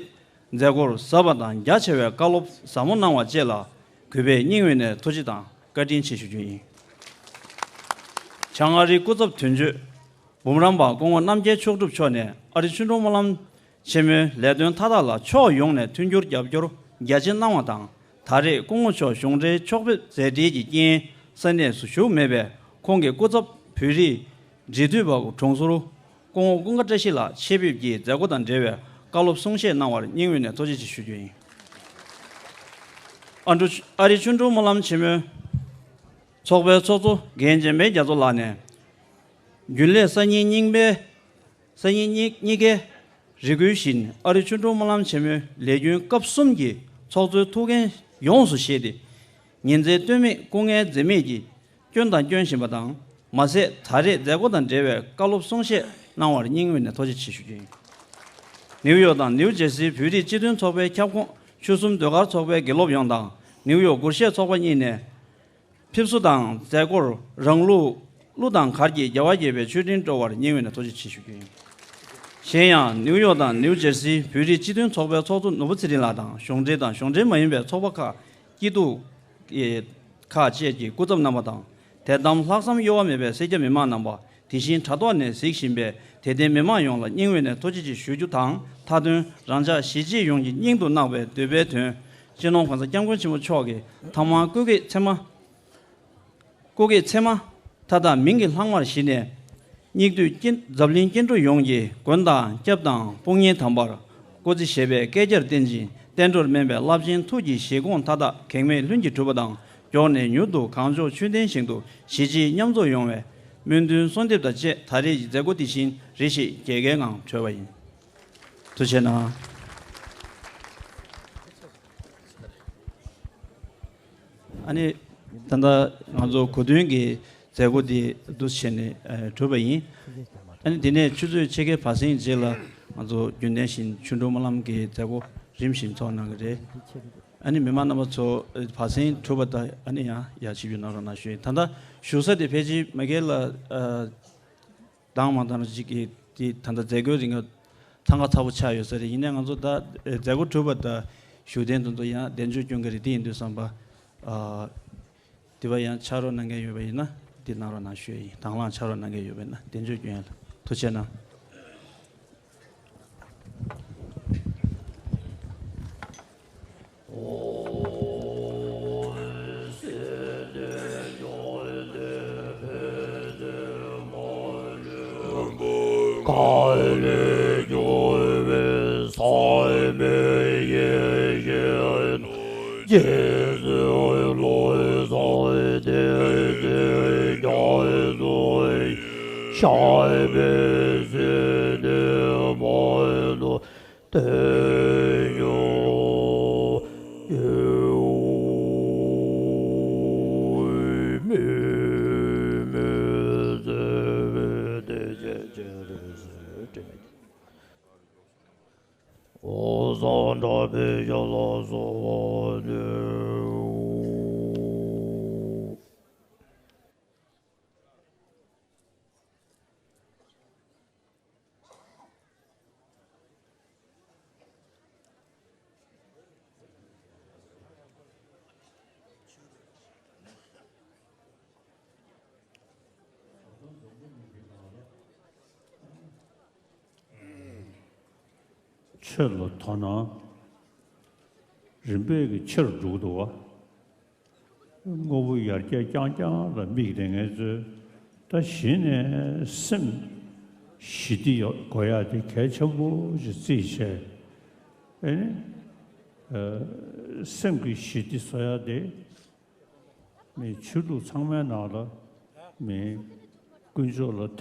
མཛད་སྒོར་ཟབ་པ་དང་རྒྱ་ཆེ་བའི་བཀའ་སློབ་ཟབ་མོ་གནང་བ་བཅས་ལ་གུས་པས་སྙིང་དབུས་ནས་ཐུགས་རྗེ་དང་བཀའ་དྲིན་ཆེ་ཞུ་རྒྱུ་ཡིན། བྱང་ཨ་རིའི་སྐུ་ཚབ་དོན་གཅོད་འབུམ་རམས་པ་སྐུ་ངོ་རྣམ་རྒྱལ་མཆོག་གྲུབ་མཆོག་ནས་ཨ་རི་ཆོས་འབྲུག་སྨོན་ལམ་ཆེན་མོའི་ལས་དོན་མཐའ་དག་ལ་ཕྱོགས་ཡོངས་ནས་མཐུན་འགྱུར་རྒྱབ་སྐྱོར་རྒྱ་ཆེ་གནང་བ་དང་། ད་རེས་སྐུ་ངོ་མཆོག་གཞུང་འབྲེལ་ཕྱོགས་ཕེབས་མཛད་འཕྲིན་གྱི་རྐྱེན་ས་གནས་སུ་བཞུགས་མེད་པས། ཁོང་གི་སྐུ་ཚབ་བོད་རིགས་འབྲེལ་མཐུད་པ་དྲུང་ཟུར་སྐུ་ངོ་ཀུན་དགའ་བཀྲ་ཤིས་ལགས་ཆེད་ཕེབས་ཀྱིས་མཛད་སྒོ་དང་འབྲེལ་བའི་བཀའ་སློབ་གསུང་བཤད་གནང་བར་སྙིང་དབུས་ནས་ཐུགས་རྗེ་ཆེ་ཞུ་རྒྱུ་ཡིན། ཨ་འབྲུ་ཨ་རི་ཆོས་འབྲུག་སྨོན་ལམ་ཆེན་མོའི་ཚོགས་པའི་ཚོགས་གཙོ་རྒན་འཇམ་དཔལ་རྒྱ་མཚོ་ལགས་ནས། རྒྱུན་ལས་སང་ཉིན་རྙིང་པའི་སང་ཉིན་གཉིས་གཉིས་ཀའི་རེ་སྐུལ་བཞིན་ཨ་རི་ཆོས་འབྲུག་སྨོན་ལམ་ཆེན་མོའི་ལས་རྒྱུན་སྐབས་གསུམ་གྱི་ཚོགས་གཙོའི་ཐུགས་འགན་ཡོངས་སུ་བཞེས་ཏེ། ཉིན་མཚན་ལྟོས་མེད་སྐུ་ངལ་འཛེམས་མེད་ཀྱིས་བསྐྱོན་དང་སྐྱོན་བཞིན་པ་དང་། མ་ཟད་ད་རེས་མཛད་སྒོ་དང་འབྲེལ་བའི་བཀའ་སློབ་གསུང་བཤད་གནང་བར་སྙིང་དབུས་ནས་ཐུགས་རྗེ་ཆེ་ཞུ་རྒྱུ་ཡིན། ནིའུ་ཡོག་དང་ནིའུ་ཇེར་སིའི་བོད་རིགས་སྤྱི་མཐུན་ཚོགས་པའི་ཁྱབ་ཁོངས་ཆོལ་གསུམ་ཟློས་གར་ཚོགས་པའི་དགེ་སློབ་ཡོངས་དང་། ནིའུ་ཡོག་སྒོར་གཞས་ཚོགས་པ་གཉིས་ནས། ཕེབས་བསུ་དང་མཛད་སྒོར་རང་ལུགས་གླུ་དང་གར་གྱིས་རྒྱལ་བ་དགྱེས་པའི་མཆོད་སྤྲིན་སྤྲོ་བར་སྙིང་དབུས་ནས་ཐུགས་རྗེ་ཆེ་ཞུ་རྒྱུ་ཡིན། གཞན་ཡང་ནིའུ་ཡོག་དང་ནིའུ་ཇེར་སིའི་བོད་རིགས་སྤྱི་མཐུན་ཚོགས་པའི་ཚོགས་གཙོ་ནོར་བུ་ཚེ་རིང་ལགས་དང་། གཞུང་འབྲེལ་དང་གཞུང་འབྲེལ་མ་ཡིན་པའི་ཚོགས་པ་ཁག་སྐྱིད་སྡུག་ཁག་བཅས་ཀྱི་སྐུ་ཚབ་རྣམ་པ་དང་། དད་དམ་ལྷག་བསམ་གཡོ་བ་མེད་པའི་སེར་སྐྱ་མི་མང་རྣམ་པ། དེ་བཞིན་དྲ་ཐོག་ནས་གཟིགས་བཞིན་པའི་དད་ལྡན་མི་མང་ཡོངས་ལ་སྙིང་དབུས་ནས་ཐུགས་རྗེ་ཆེ་ཞུ་རྒྱུ་དང་། མཐའ་དོན་རང་ཅག་གཞིས་བྱེས་ཡོངས་ཀྱི་སྙིང་དུ་བརྣག་པའི་འདོད་པའི་དོན། སྤྱི་ནོར་༸གོང་ས་༸སྐྱབས་མགོན་ཆེན་པོ་མཆོག་གིས་ཐ་མ་སྐུ་སྐྱེ་ཚེས་མ། སྐུ་སྐྱེ་ཚེས་མ་མཐའ་དག་མིང་གི་ལྷག་མར་གཞི་ནས། སྙིགས་དུས་སྐྱིད་འཛམ་གླིང་སྐྱེ་འགྲོ་ཡོངས་ཀྱི་མགོན་དང་སྐྱབས་དང་དཔུང་གཉེན་དམ་པར་སྐུ་ཚེ་ཞབས་པད་བསྐལ་བརྒྱར་བརྟན་ཅིང་བསྟན་འགྲོར་སྨན་པའི་རླབས་ཆེན་ཐུགས་ཀྱི་བཞེད་དགོངས་མཐའ་དག་གེགས་མེད་ལྷུན་གྱིས་གྲུབ་པ་དང་། མགྱོགས་ནས་མྱུར་དུ་གངས་ལྗོངས་ཆོས་ལྡན་ཞིང་དུ་གཞིས་བྱེས་མཉམ་འཛོམས་ཡོང་བའི་སྨོན་འདུན་གསོལ་འདེབས་དང་བཅས། ད་རེས་ཀྱི་མཛད་སྒོ་འདི་བཞིན་རེ་ཞིག་རྒྱལ་ཁའི་ངང་གྲོལ་བ་ཡིན། ཐུགས་རྗེ་གནང་། ཨ་ནི། ད་ལྟ་ང་ཚོ་གོ་སྟོན་གྱི་མཛད་སྒོ་འདི་འདུ་བྱས་ནས་ཨ་གྲུབ་པ་ཡིན། ཨ་ནི་འདི་ནས་ཆུ་ཚོད་ཕྱེད་ཀའི་བར་གསེང་རྗེས་ལ་ང་ཚོ་རྒྱུན་ལྡན་བཞིན་ཆོ་འཕྲུལ་སྨོན་ལམ་གྱི་མཛད་སྒོ་རིམ་བཞིན་ཚོགས་གནང་གི་རེད། ཨ་ནི་མི་མང་རྣམ་པ་ཚོ་བར་གསེང་གྲུབ་པ་དང་ཨ་ནི་ཡང་ཡར་ཆིབས་བསྒྱུར་གནང་རོགས་གནང་ཞུ་ཡིན། ད་ལྟ་བཞུགས་ས་དེ་ཕལ་ཆེར་མ་གི་ལ་ཨ། དང་མ་དང་ཅིག་གིས་དེ་ད་ལྟ་མཛད་སྒོའི་རིང་ལ་འཚང་ཁ་ཚ་པོ་ཆགས་ཡོད་ས་རེད། ཡིན་ནའི་ང་ཚོ་ད་མཛད་སྒོ་གྲུབ་པ་དང་བཞུགས་གདན་དེ་ཚོ་ཡང་གདན་འཇོག་སྐྱོན་གྱི་རེད། དེ་ཡིན་དུས་ཙམ་པ་ཨ། དེ་བ་ཡང་ཕྱག་རོགས་གནང་མཁན་ཡོད་པ་ཡིན་ན་འདི་གནང་རོགས་གནང་ཞུ་ཡ་ཡིན། དང་བླངས་ཕྱག་རོགས་གནང་མཁན་ཡོད་པ་ཡིན་ན་གདན་འཇོག་སྐྱོན་ཡ་ལ་ཐུགས་རྗེ་གནང་། ཆོས་ལ་དོ་སྣང་རིམ་པས་ཀྱི་ཆེ་རུ་འགྲོ་གི་འདུག་བ། དངོས་པོ་ཡར་རྒྱས་རྐྱང་རྐྱང་ལ་དམིགས་བསྡད་མཁན་ཚོས་ད་གཞི་ནས་སེམས་ཞི་བདེ་ཡོད་དགོས་ཡ་དེ་གལ་ཆེན་པོ་ཞིག་བརྩིས་བྱས། ཨེ་ནི། ཨ། སེམས་ཀྱི་ཞི་བདེ་བཟོ་ཡ་དེ་མི་ཆོས་ལུགས་ཚང་མའི་ནང་ལ་མི་དཀོན་མཆོག་ལ་